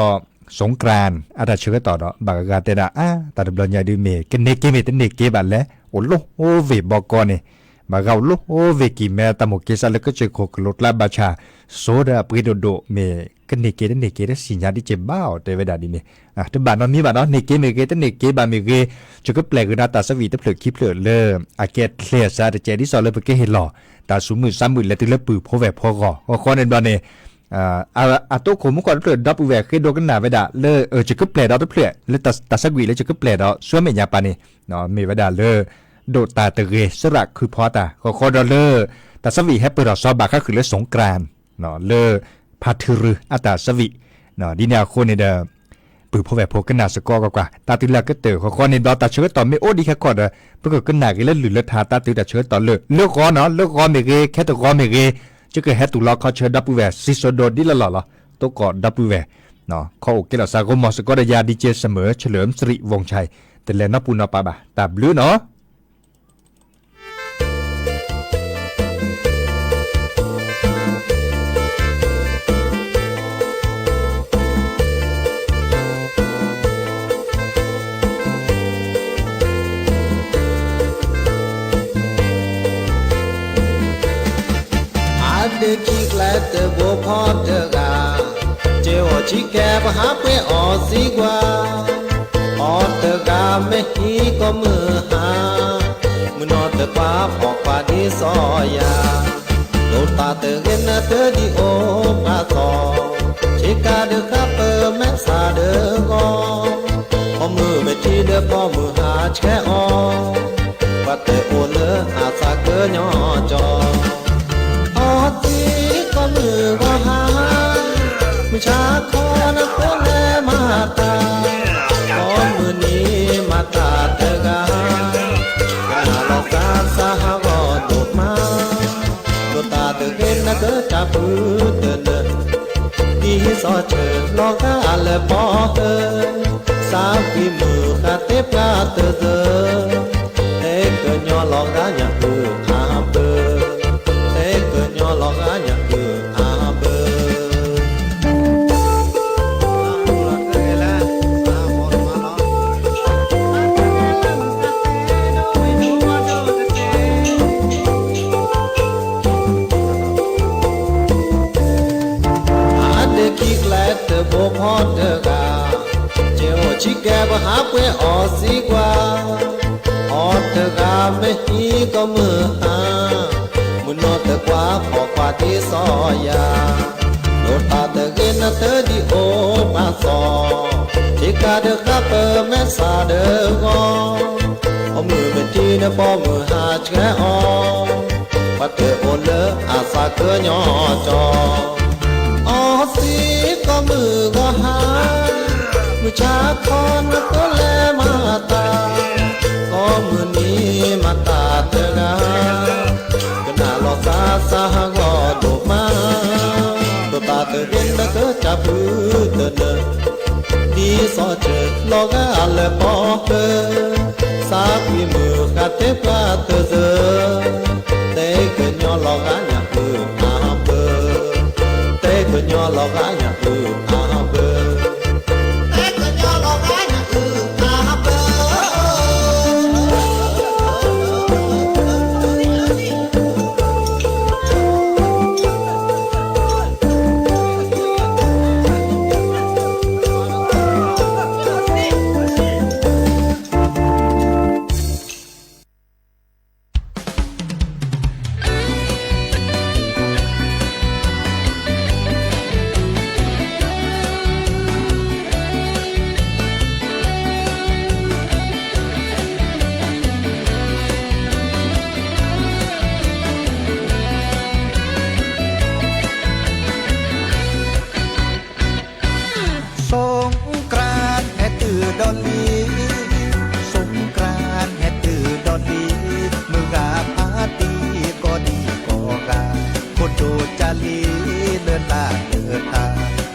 สงกรานต์ အတၢ်ဆၢကတီၢ်ဒီး ဘၣ်ဂၤဂၤတဲဒၣ် အါ တၢ်တဘျီညါဒုးမ့ၢ် ကန့ၢ်က့မ့ၢ်တန့ၢ်က့ဘၣ်လဲၣ် အိၣ်လၢဟိဝ့ၢ်ဘီကီန့ၣ် ဘၣ်ဂၤအိၣ်လၢဟိဝ့ၢ်ကံၢ်မဲ တၢ်မိၣ်က့ၤစးလၢကစၢၢ်ခိၣ်ကလိၤကျါဘၣ်ဆၣ် စိၤဒီးအပှ့ၤဒိၣ်ဒိၣ်မ့ၢ် ကန့ၢ်က့တန့ၢ်က့တသ့ၣ်ညါဒ်က့ဘၣ်အီၤ တဲဝဲဒၣ်ဒ်န့ၣ် တဘၣ်နီတမံၤဘၣ်နီၤ န့ၢ်က့မ့ၢ်ဂ့ၤ တန့ၢ်က့ဘၣ်မ့ၢ်ဂ့ၤ ယကပျဲၢ်ကဒါတၢ်ဆၢဝံၤတဖျၢၣ်ခံဖျၢၣ်လၢ အကဲချ့အစးတကဲး ဒ်သိးလၢပကဟ့ၣ်လီၤ တၢ်ဆူးမုၢ်ဆါမုၢ်လဲၤတုၤလၢပုၢ်ဖိဝဲၢ်ဖိဂီၢ် အဃိန့ၣ်ဘျီန့ၣ် အတိခိၣ်မူခိၣ်တဖျၢၣ်ဒီပုၢ်ဝဲၢ်ဃ့ဒိကနၣ်ဝဲဒၣ်လၢ ယကပျဲၢ်ဒီးတဖျၢၣ် လၢတၢ်ဆၢဝံၤလၢယကပျဲၢ်ဒီး ဆူမဲာ်ညါပှၤန့ၣ် မ့ၢ်ဝဲဒၣ်လၢ ဒိၣ်တၢ်တဂ့ၤ စရၣ်ခုဖီတၢ် ဃီဃီဒီးလၢ တၢ်ဆၢဝံၣ်ဟဲပၢၢ်ထီၣ်စီၤဘၣ်ခါဃုာ်လၢ สงกรานต์ လၢ ဖါထုရူအတၢ်ဆၢဝံၣ် ဒ်န့ၣ်အဃိန့ၣ်ဒီး ပုၢ်ဖိဝဲၢ်ဖိကနၣ်စ့ၢ်ကီးကွၢ်ကွၢ် တၢ်တုၤလၢအကတၢၢ်ဃီဃီန့ၣ်ဒီး တၢ်ဆၢကတီၢ်မ့ၢ်အိၣ်ဒံးခဲခီဒီး ပကကနၣ်က့ၤလၢလုၢ်လၢထါ တၢ်တုၤတၢ်ဆၢကတီၢ်လၢ လၢဂီၤနီၤ လၢဂီၤမ့ၢ်ဂ့ၤ ခဲတဂီၤမ့ၢ်ဂ့ၤ ယကဟဲတူၢ်လီၤခီဆၢဒီပုၢ်ဝဲၢ် စံၣ်စိၤဒိၣ်ဒ်လီၢ်လီၢ်လီၤ သကိးဒီပုၢ်ဝဲၢ် ခီအိၣ်ကဲထီၣ်စ့ၢ်ကီး မ့ၢ်စ့ၢ်ကီးဒီးယၤ DJ เสมอ เฉลิมสิริวงศ์ชัย တလဲၤနီတပူၤနီတပၤဘၣ် တၢ်ဘျုးနီၤ အါဒ့ခံကျဲတဘိဖီတဂၤ, ကဲအိၣ်ဆံကဲပဟးပှ့ၤအီၣ်စံကွၢ်, အီတဂၤမ့ၢ်ဟံးကီၢ်မုၢ်ဟါ, မုၢ်နီၢ်တပှၤဖီၣ်ကွၢ်ဒ်စီၤယၤ, ဒိၣ်တၢ်တဂ့ၤနတဒံးအိၣ်ပှၤသီ, ဆ့ကၤဒုးဃါပၢၢ်မဲာ်ဆှးဒုးဂီၤ, ဖီမုၢ်မ့ၢ်ထံဒီးဖီမုၢ်ဟါဆှဲအီၤ, ပှၤတအိၣ်လၢအသးကညီၤကီၤ အီသံကီၢ်မုၢ်ဂီၤဟါ, မုၢ်ဆါခီနသိလဲၤမၤတၢ်, ကီၢ်မုၢ်နံၤမၤတၢ်တဂၤ, ကနၣ်လီၤသးစၢ်ဟးဂီၤဒိၣ်မး, ဒိၣ်တၢ်တဂ့ၤနကတၢၢ်ဖုတနၢၤ, ဒ်စီၤဆၢလီၤဂာ်လၢပီၢ်ဧၢ, စးကွံမုၢ်ဃၢ်သ့ပှၢ်တစၢၤ သ့ကညီၤလီၤဂာ်ညၣ်အုၣ်အဘၢ, သ့ကညီၤလီၤဂာ်ညၣ်အုၣ်အဘၢ. အါဒ့ခံကျဲတဘိဖီတဂၤ, ကဲအိၣ်ဆံကဲပဟးပှ့ၤအီၣ်စံကွၢ်, အီတဂၤမ့ၢ်ဟံးကီၢ်မုၢ်ဟါ, မုၢ်နီၢ်တပှၤဖီၣ်ကွၢ်ဒ်စီၤယၤ, ဒိၣ်တၢ်တဂ့ၤနတဒံးအိၣ်ပှၤသီ, ဆ့ကၤဒုးဃါပၢၢ်မဲာ်ဆှးဒုးဂီၤ, ဖီမုၢ်မ့ၢ်ထံဒီးဖီမုၢ်ဟါဆှဲအီၤ, ပှၤတအိၣ်လၢအသးကညီၤကီၤ အီသံကီၢ်မုၢ်ဂီၤဟါ, မုၢ်ဆါခီနသိလဲၤမၤတၢ်, ကီၢ်မုၢ်နံၤမၤတၢ်တဂၤ, ကနၣ်လီၤသးစၢ်ဟးဂီၤဒိၣ်မး, ဒိၣ်တၢ်တဂ့ၤနကတၢၢ်ဖုတနၢၤ, ဒ်စီၤဆၢလီၤဂာ်လၢပီၢ်ဧၢ, စးကွံမုၢ်ဃၢ်သ့ပှၢ်တစၢၤ, သ့ကညီၤလီၤဂာ်ညၣ်အုၣ်အဘၢ, သ့ကညီၤလီၤဂာ်ညၣ်အုၣ်အဘၢ. สงกรานต์ ဟဲတုၤဒီးလံ, สงกรานต์ ဟဲတုၤဒီးလံ, မုၢ်ဂၤဖါတံၢ်ကိးဒံကိးဂၤ, ဖိဒိၣ်ကၢ်လံၤလၢလၢ်လၢထါ,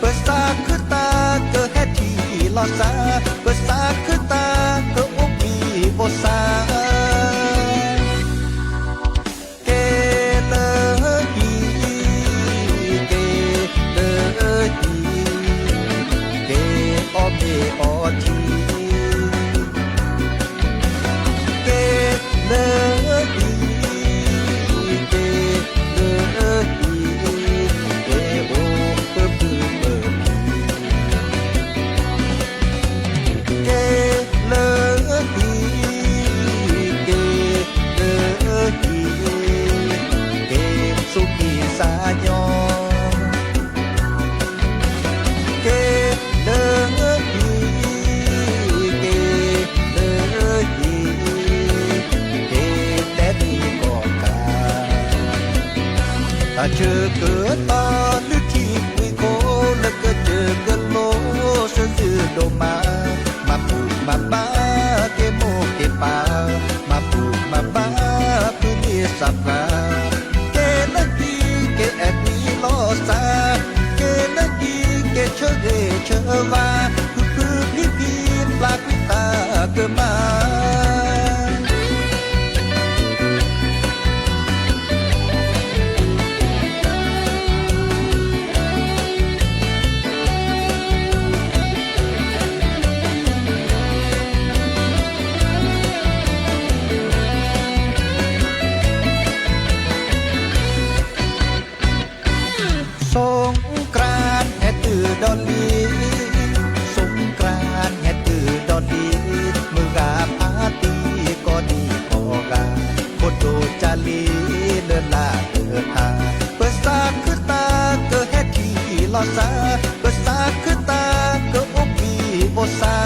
ပစးခုတၢ်ကဟဲထံၣ်လီၤစၢ်, ပစးခုတၢ်ကအိၣ်ဘှံးအိၣ်သါ ကဲလၢဟံၣ်, ကဲလၢဟံၣ်, ကဲအီၣ်မ့ၤအီထံ, ကဲလၢဟံၣ်, ကဲလၢဟံၣ်, ကဲအိၣ်ပၢၤဖုပၢၤဖု ကဲလၢဟံၣ်, ကဲလၢဟံၣ်, ကဲဆူမံၤစၢ်ညီ, ကဲလၢဟံၣ်, ဆၢကတီၢ်လုၢ်ထံကွံာ်ခိၣ်လၢကစၢၢ်ကလိ စၢၤစုဒိၣ်မး, မၤဘူၣ်မၤဘါ က့ၤမိၢ်က့ၤပၢ်, မၤဘူၣ်မၤဘါ ဖုန့ၢ်သးပှၢ်, က့ၤလၢဟံၣ်က့ၤအဲၣ်ကွံလီၤစၢ်, က့ၤလၢဟံၣ်က့ၤဆၢဂ့ၤဆၢဝါ, ဖုဖုဖံဖံ ပျၢ်ကွံာ်တၢ်ကမၣ် สงกรานต์ ဟဲတုၤဒီးလံ, สงกรานต์ ဟဲတုၤဒီးလံ, မုၢ်ဂၤဖါတံၢ်ကိးဒံကိးဂၤ, ခိၣ်ဒိၣ်ကၢ်လံလၢလၢ်တခါ, ပသးခုသးကဟဲထံၣ်လီၤစၢ်, ပသးခုသးကအိၣ်ဘှံးအိၣ်သါ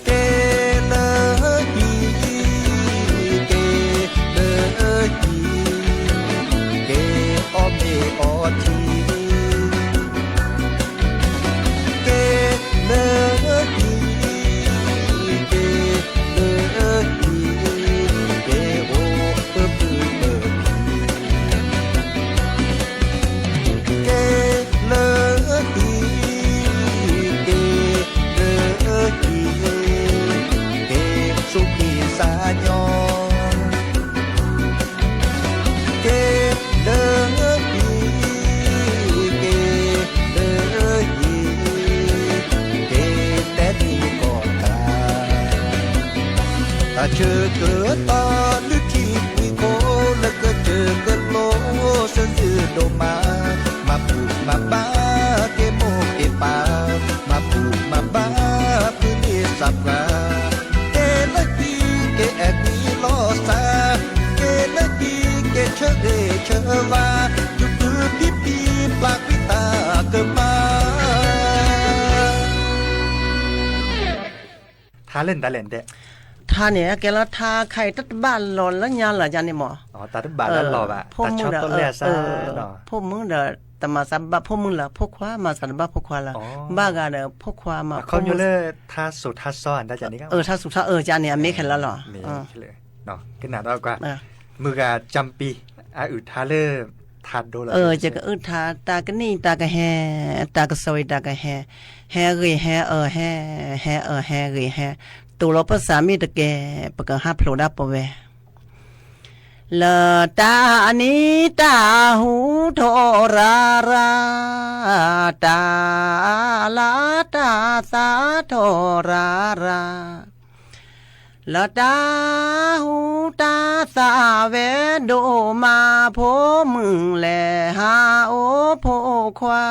က့ၤလၢဟံၣ်, က့ၤလၢဟံၣ်, က့ၤအီၣ်မ့ၤအီထံ, က့ၤလၢဟံၣ်, က့ၤလၢဟံၣ်, က့ၤအိၣ်ဖုဖုမုၢ် က့ၤလၢဟံၣ်, က့ၤလၢဟံၣ်, က့ၤဆူကံၢ်စၢ်ညီ, က့ၤလၢဟံၣ်, က့ၤလၢဟံၣ်, က့ၤတဲဒံးကီၢ်တၢ် တၢ်ဆၢကတီၢ်လုၢ်ထံကွံာ်ခိၣ်လၢကစၢၢ်ကလိ စၢၤစုဒိၣ်မး, မၤဘူၣ်မၤဘါက့ၤမိၢ်က့ၤပၢ်, မၤဘူၣ်မၤဘါဖုန့ၢ်သးပှၢ်, က့ၤလၢဟံၣ်က့ၤအဲၣ်ကွံလီၤစၢ်, က့ၤလၢဟံၣ်က့ၤဆၢဂ့ၤဆၢဝါ, ဖုဖုဖံဖံပျၢ်ကွံာ်တၢ်ကမၣ် ထါလၢနတၢ်လဲၣ်ဒဲး, ထါန့ၣ် ကဲလၢထါခါအံၤ တၢ်တဘၣ်လီၤလၢညါလၢာ်ယါန့ၣ်မး, တၢ်တဘၣ်လၢလီၤဘၣ်, တၢ်ဆီတလဲအစၢ်, ဖိမုၣ်ဒီး တမၤသးဘၣ်ဖိမုၣ်လၢၤ, ဖိခွါမၤသးတဘၣ်ဖိခွါလၢၤ, ဘၣ်ဂၤဒီးဖိခွါမၤဖိမုၣ်, ထါစူၤထါစီၤဒ်န့ၣ်, ထါစူၤထါအၢကန့ၣ် အမ့ၢ်ခဲလၢာ်လီၤ, ကနၣ်ဒီးကွၢ်, မုၢ်ဂၤကၠၢပံ, အအုၣ်ထါလၢ ထါဒိလီၤ, ယကအုၣ်ထါတၢ်ကနံၣ်တၢ်ကဟဲ, တၢ်ကစီၣ်အံၤတၢ်ကဟဲ, ဟဲဂ့ၤဟဲအၢဟဲ, ဟဲအၢဟဲဂ့ၤဟဲ, တိၤလီၤပသးမ့ၢ်တကဲ, ပကဟးဖျိးဒၣ်ပဝဲ လၢတၢ်နံၤတၢ်ဟူထီၣ်ရၤရၤ, တၢ်လါတၢ်သးထီၣ်ရၤရၤ, လၢတၢ်ဟူတၢ်သးဝဲဒိၣ်မး ဖိမုၣ်လဲၣ်ဟးအိၣ်ဖိခွါ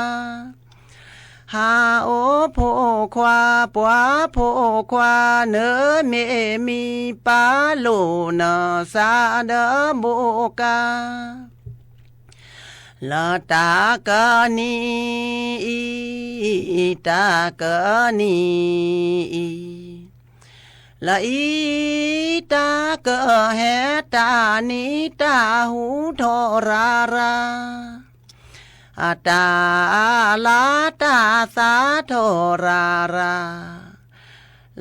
ဟးအိၣ်ဖိခွါ ပှၤဖိခွါ နမ့ၢ်မံပၢ်လိာ်နသးဒီးဘိကါ လၢတၢ်ကနံၤအံၤ တၢ်ကနံၤအံၤ လၢအံၤတၢ်ကဟဲ တၢ်နံၤတၢ်ဟူထီၣ်ရၤရၤ အတၢ်လါတၢ်သးထီၣ်ရၤရၤ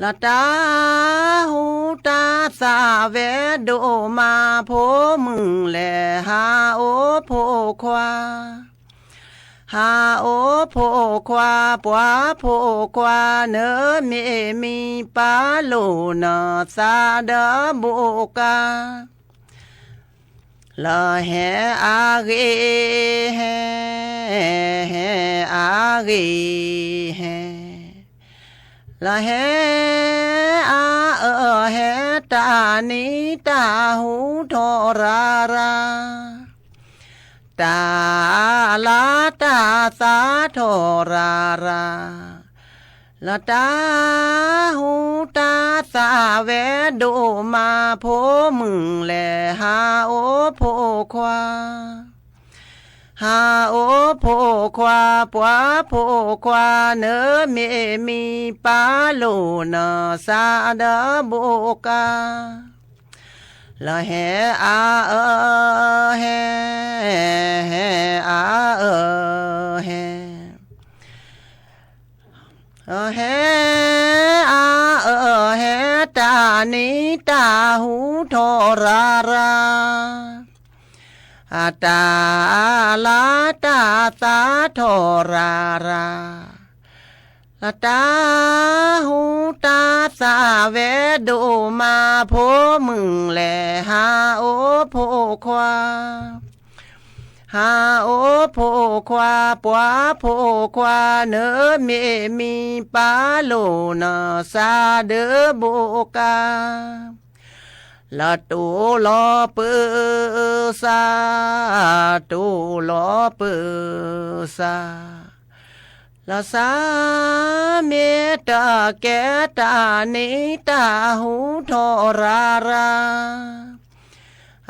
လၢတၢ်ဟူတၢ်သးဝဲဒိၣ်မး ဖိမုၣ်လဲၣ်ဟးအိၣ်ဖိခွါ ဟးအိၣ်ဖိခွါ ပှၤဖိခွါ နမ့ၢ်မံပၢ်လိာ်နသးဒီးဘိကါ လၢဟဲအါဂ့ၤဟဲ ဟဲအါဂ့ၤဟဲ လၢဟဲအါအၢဟဲ တၢ်နံၤတၢ်ဟူထီၣ်ရၤရၤ တၢ်လါတၢ်သးထီၣ်ရၤရၤ လၢတၢ်ဟူတၢ်သးဝဲဒိၣ်မး ဖိမုၣ်လဲၣ်ဟးအိၣ်ဖိခွါ ဟးအိၣ်ဖိခွါ ပှၤဖိခွါ နမ့ၢ်မံပၢ်လိာ်နသးဒီးဘိကါ လၢဟဲအါအၢဟဲ, ဟဲအါအၢဟဲ, ဟဲအါအၢဟဲ တၢ်နံၤတၢ်ဟူထီၣ်ရၤရၤ, အတၢ်လါတၢ်သးထီၣ်ရၤရၤ, လၢတၢ်ဟူတၢ်သးဝဲဒိၣ်မး ဖိမုၣ်လဲၤဟးအိၣ်ဖိခွါ, ဟးအိၣ်ဖိခွါ ပှၤဖိခွါ နမ့ၢ်မံပၢ်လိာ်နသးဒၢဘိကါ, လၢတိၢ်လီၤပၢၤစၢ်, တိၢ်လီၤပၢၤစၢ်, လၢစၢ်မ့ၢ်တကဲ တၢ်နံၤတၢ်ဟူထီၣ်ရၤရၤ,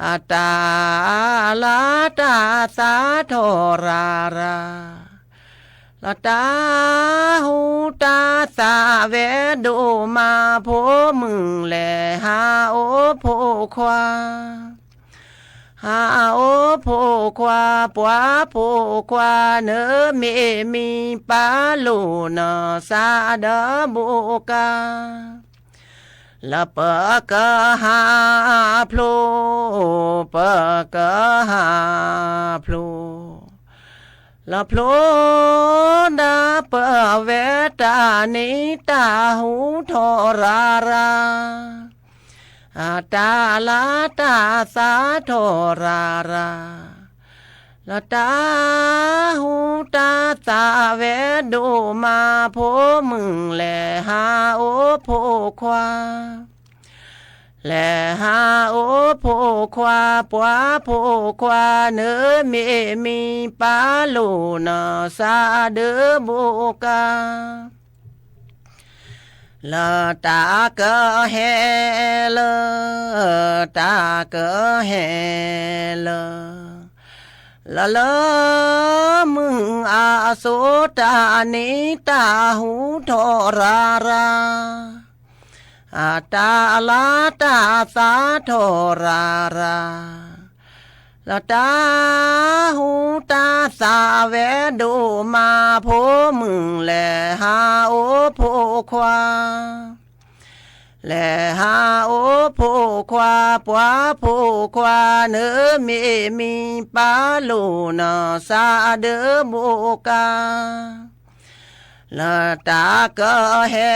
အတၢ်လါတၢ်သးထီၣ်ရၤရၤ, လၢတၢ်ဟူတၢ်သးဝဲဒိၣ်မး ဖိမုၣ်လဲၤဟးအိၣ်ဖိခွါ, ဟးအိၣ်ဖိခွါ ပှၤဖိခွါ နမ့ၢ်မံပၢ်လိာ်နသးဒၢဘိကါ, လၢပကဟးဖျိ, ပကဟးဖျိ, လၢဖျိဒၣ်ပဝဲ တၢ်နံၤတၢ်ဟူထီၣ်ရၤရၤ, အတၢ်လါတၢ်သးထီၣ်ရၤရၤ, လၢတၢ်ဟူတၢ်သးဝဲဒိၣ်မး ဖိမုၣ်လဲၤဟးအိၣ်ဖိခွါ, လဲၤဟးအိၣ်ဖိခွါ ပှၤဖိခွါ နမ့ၢ်မံပၢ်လိာ်နသးဒၢဘိကါ, လၢတၢ်ကဟဲလၢ, တၢ်ကဟဲလၢ, လၢလၢမုၢ်အစိၤ တၢ်နံၤတၢ်ဟူထီၣ်ရၤရၤ, အတၢ်လါတၢ်သးထီၣ်ရၤရၤ, လၢတၢ်ဟူတၢ်သးဝဲဒိၣ်မး ဖိမုၣ်လဲၤဟးအိၣ်ဖိခွါ, လဲၤဟးအိၣ်ဖိခွါ ပှၤဖိခွါ နမ့ၢ်မံပၢ်လိာ်နသးဒၢဘိကါ, လၢတၢ်ကဟဲ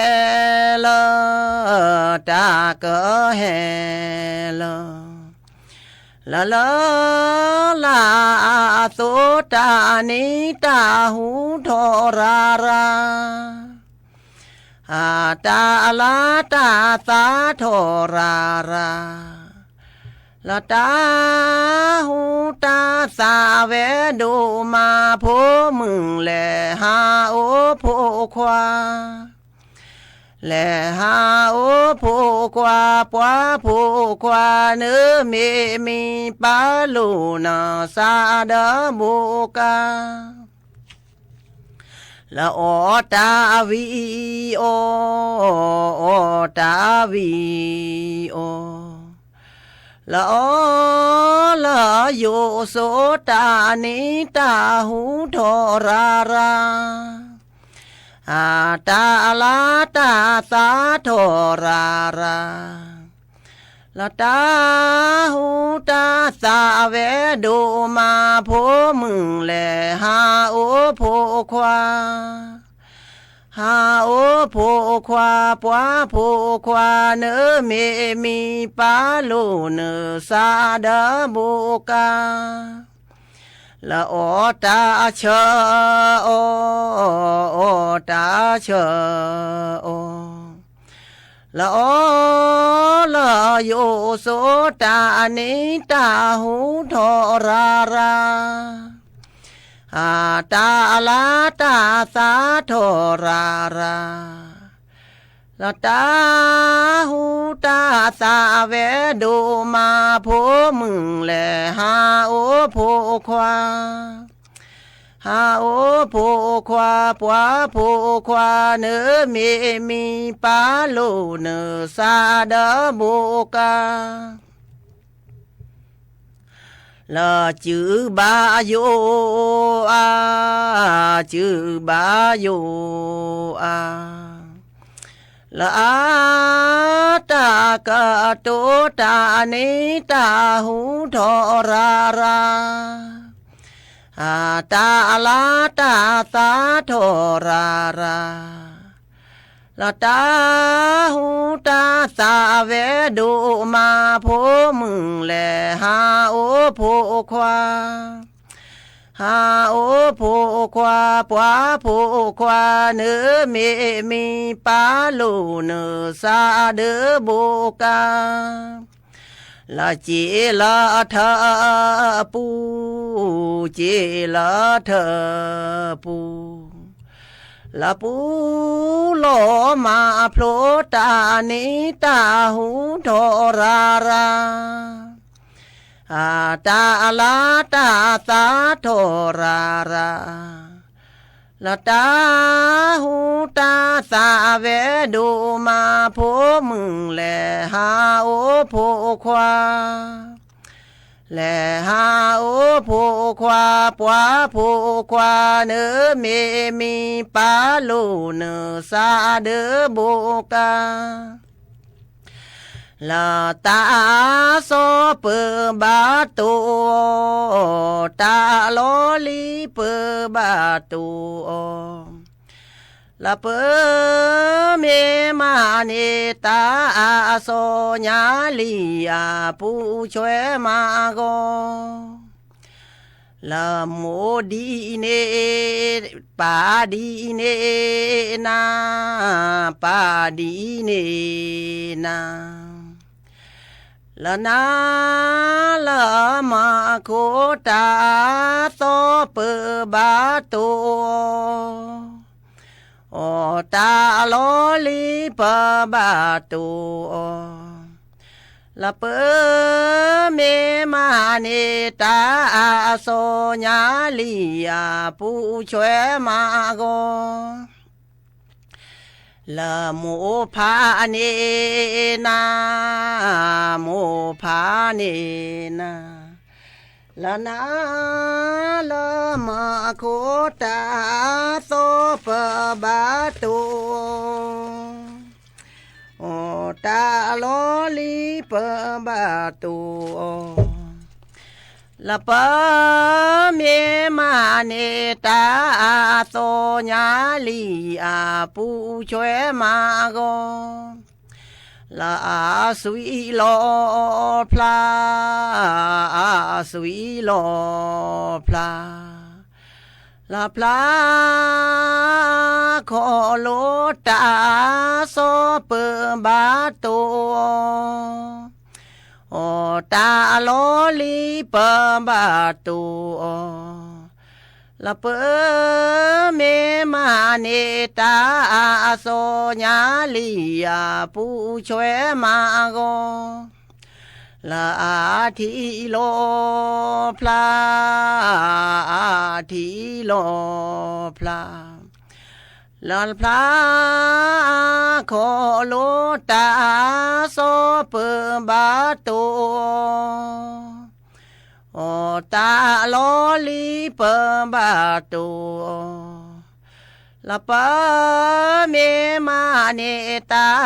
လၢ, တၢ်ကဟဲလၢ, လၢလၢလါအစိၤ တၢ်နံၤတၢ်ဟူထီၣ်ရၤရၤ, အတၢ်လါတၢ်သးထီၣ်ရၤရၤ, လၢတၢ်ဟူတၢ်သးဝဲဒိၣ်မး ဖိမုၣ်လဲၤဟးအိၣ်ဖိခွါ, လဲၤဟးအိၣ်ဖိခွါ ပှၤဖိခွါ နမ့ၢ်မံပၢ်လိာ်နသးဒၢဘိကါ, လၢအီၣ်တၢ်ဝံၤအီၣ်, အီၣ်တၢ်ဝံၤအီၣ်, လၢအီၣ်လၢယိာ်စိ တၢ်နံၤတၢ်ဟူထီၣ်ရၤရၤ, အတၢ်လါတၢ်သးထီၣ်ရၤရၤ, လၢတၢ်ဟူတၢ်သးဝဲဒိၣ်မး ဖိမုၣ်လဲၤဟးအိၣ်ဖိခွါ, ဟးအိၣ်ဖိခွါ ပှၤဖိခွါ နမ့ၢ်မံပၢ်လိာ်နသးဒၢဘိကါ, လၢအီၣ်တၢ်ဆၢအီၣ်, အီၣ်တၢ်ဆၢအီၣ်, လၢအီၣ်လၢယိာ်စိ တၢ်နံၤတၢ်ဟူထီၣ်ရၤရၤ, အတၢ်လါတၢ်သးထီၣ်ရၤရၤ, လၢတၢ်ဟူတၢ်သးဝဲဒိၣ်မး ဖိမုၣ်လဲၤဟးအိၣ်ဖိခွါ, ဟးအိၣ်ဖိခွါ ပှၤဖိခွါ နမ့ၢ်မံပၢ်လိာ်နသးဒၢဘိကါ, လၢစုဘၣ်ယိၣ်အါ, စုဘၣ်ယိၣ်အါ, လၢအါ တၢ်ကတိၤတၢ်န့ၣ် တၢ်ဟူထီၣ်ရၤရၤ, အတၢ်အလါတၢ်သါထီၣ်ရၤရၤ, လၢတၢ်ဟူတၢ်သးဝဲဒိၣ်မး ဖိမုၣ်လဲၤ ဟးအိၣ်ဖိခွါ, ဟးအိၣ်ဖိခွါ ပှၤဖိခွါ နမ့ၢ်မံပာ်လိာ်န စးဒၢဘိကါ လၢစ့လၢထၢပူၤ, စ့လၢထၢပူၤ, လၢပူၤလီၤမးဖျိတၢ်န့ၣ် တၢ်ဟူထီၣ်ရၤရၤ, အတၢ်အလါတၢ်သါထီၣ်ရၤရၤ, လၢတၢ်ဟူတၢ်သးဝဲဒိၣ်မး ဖိမုၣ်လဲၤ ဟးအိၣ်ဖိခွါ, လဲၤဟးအိၣ်ဖိခွါ ပှၤဖိခွါ နမ့ၢ်မံပာ်လိာ်န စးဒၢဘိကါ လၢတၢ်အစီပဘၣ်တိၢ်အီၤ, တၢ်အလီၢ်လံၤပဘၣ်တိၢ်အီၤ, လၢပမ့ၢ်မၤန့ၢ် တၢ်အစီညါလံၤ အပူၤဆွဲမးအဂီၢ် လၢမိၢ်ဒ်န့ၣ် ပၢ်ဒ်န့ၣ်နၤ, ပၢ်ဒ်န့ၣ်နၤ, လၢနၤလၢမၤခိၣ် တၢ်အသီပဘၣ်တိၢ်အီၤ, အတၢ်အလီၢ်လံၤပဘၣ်တိၢ်အီၤ, လၢပမ့ၢ်မၤန့ၢ် တၢ်အစီညါလံၤ အပူၤဆွဲမးအဂီၢ် လၢမိၢ်ဖးန့ၢ်နၤ, မိၢ်ဖးန့ၢ်နၤ, လၢနၤလၢမၤခိၣ် တၢ်အသီပဘၣ်တိၢ်အီၤ, တၢ်အလီၢ်လံၤပဘၣ်တိၢ်အီၤ, လၢပမ့ၢ်မၤန့ၢ် တၢ်အစီညါလံၤ အပူၤဆွဲမးအဂီၢ် လၢအစွံလီၤဖျါ, အစွံလီၤဖျါ, လၢဖျါခီၣ်လိတၢ်အစီပဘၣ်တိၢ်အီၤ, တၢ်အလီၢ်လံၤပဘၣ်တိၢ်အီၤ, လၢပမ့ၢ်မၤန့ၢ် တၢ်အစီညါလံၤ အပူၤဆွဲမးအဂီၢ် လၢအထံလီၤဖျါ, အထံလီၤဖျါ, လၢဖျါခီၣ်လိတၢ်အစီပဘၣ်တိၢ်အီၤ, တၢ်အလီၢ်လံၤပဘၣ်တိၢ်အီၤ, လၢပမ့ၢ်မၤန့ၢ် တၢ်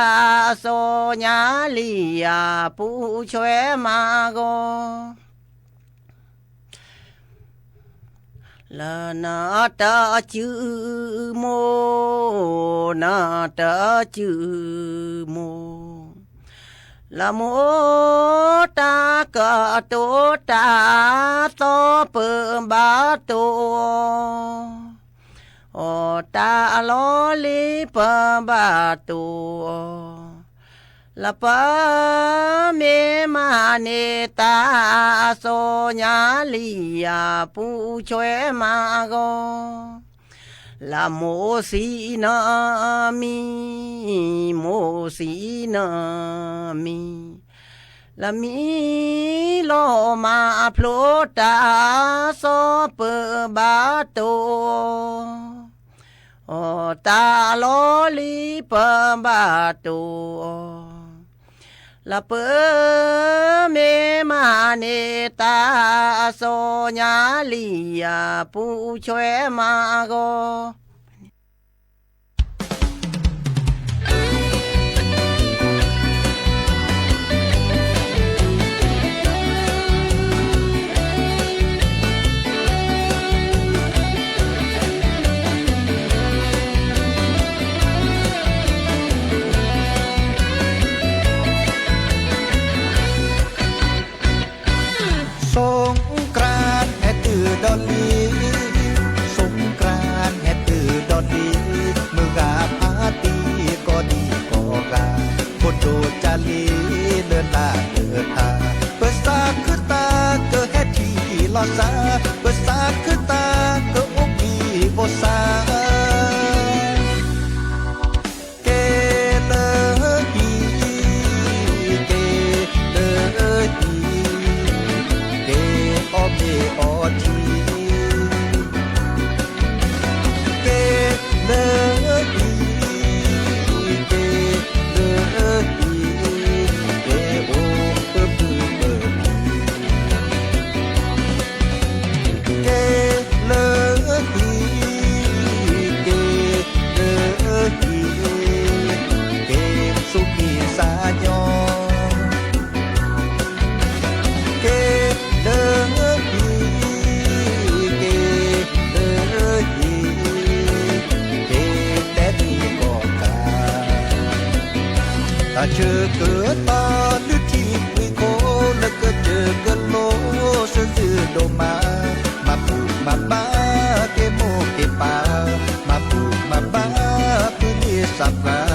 အစီညါလံၤ အပူၤဆွဲမးအဂီၢ် လၢနတၢ်စုမိၢ်, နတၢ်စုမိၢ်, လၢမိၢ်တၢ်ကတိၤ တၢ်အသီပဘၣ်တိၢ်အီၤ, တၢ်အလီၢ်လံၤပဘၣ်တိၢ်အီၤ, လၢပမ့ၢ်မၤန့ၢ် တၢ်အစီညါလံၤ အပူၤဆွဲမးအဂီၢ် လၢမိၢ်ဆံးနမံၤ, မိၢ်ဆံးနမံၤ, လၢမံလီၤမးအဖျိ တၢ်အစီပဘၣ်တိၢ်အီၤ, တၢ်အလီၢ်လံၤပဘၣ်တိၢ်အီၤ, လၢပၢၤမ့ၢ်မၤန့ၢ်တၢ်အစီၤညါလံယၤ ပူၤဆွဲမၤဂီၤ สงกรานต์ ဟဲတုၤဒီးလံ, สงกรานต์ ဟဲတုၤဒီးလံ, မုၢ်ဂၤဖါတံၢ်ကိးဒံကိးဂၤ, ဖိဒိၣ်ကၢ်လံၤလၢလၢ်လၢထါ, ပသးခုတၢ်ကဟဲထံၣ်လီၤစၢ်, ပသးခုတၢ်ကအိၣ်ဘှံးအိၣ်သါ က့ၤလၢဟံၣ်, က့ၤလၢဟံၣ်, က့ၤအီၣ်မ့ၤအီထံ, က့ၤလၢဟံၣ်, က့ၤလၢဟံၣ်, က့ၤအိၣ်ပပုၢ်ပဖံ က့ၤလၢဟံၣ်, က့ၤလၢဟံၣ်, က့ၤဆူမံၤစၢ်ညီ, က့ၤလၢဟံၣ်, က့ၤလၢဟံၣ်, က့ၤတဲနံၤကီၢ်ကၤ တၢ်ဆၢကတီၢ်လုၢ်ထံကွံာ်ခိၣ် လၢကစၢၢ်ကလိစၢၤစုဒိၣ်မး, မၤဘူၣ်မၤဘါက့ၤမိၢ်က့ၤပၢ်, မၤဘူၣ်မၤဘါဖုန့ၢ်သးပှၢ်,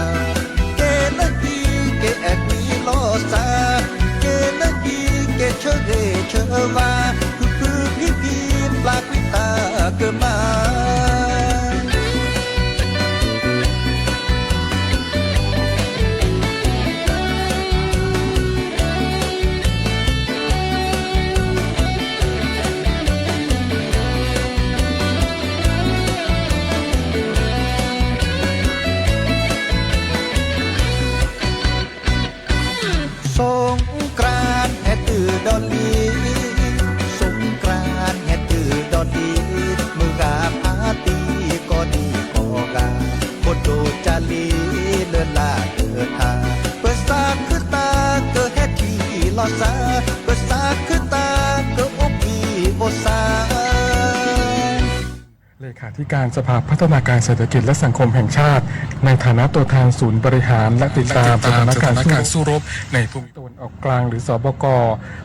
က့ၤလၢဟံၣ်က့ၤအဲၣ်ကွံလီၤစၢ်, က့ၤလၢဟံၣ်က့ၤဆၢဂ့ၤဆၢဝါ, ဖုဖုဖံဖံပျၢ်ကွံာ်တၢ်ကမၣ် สงกรานต์ ဟဲတုၤဒီးလံ, สงกรานต์ ဟဲတုၤဒီးလံ, မုၢ်ဂၤဖါတံၢ်ကိးဒံကိးဂၤ, ဖိဒိၣ်ကၢ်လံၤလၢလၢ်လၢထါ, ပသးခုတၢ်ကဟဲထံၣ်လီၤစၢ်, ပသးခုတၢ်ကအိၣ်ဘှံးအိၣ်သါ เลขาธิการสภาพัฒนาการเศรษฐกิจและสังคมแห่งชาติ ในฐานะตัวแทนศูนย์บริหารและติดตามสถานการณ์สู้รบ ในภูมิภาคตะวันออกกลาง หรือ สบก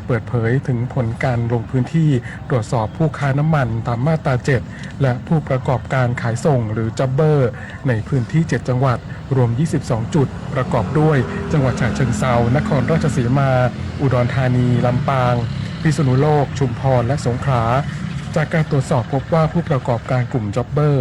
เปิดเผยถึงผลการลงพื้นที่ตรวจสอบผู้ค้าน้ำมันตามมาตรา เจ็ด และผู้ประกอบการขายส่ง หรือ จ็อบเบอร์ ในพื้นที่ เจ็ด จังหวัด รวม ยี่สิบสอง จุด ประกอบด้วย จังหวัดฉะเชิงเทรา นครราชสีมา อุดรธานี ลำปาง พิษณุโลก ชุมพร และสงขลา จากการตรวจสอบพบว่าผู้ประกอบการกลุ่ม จ็อบเบอร์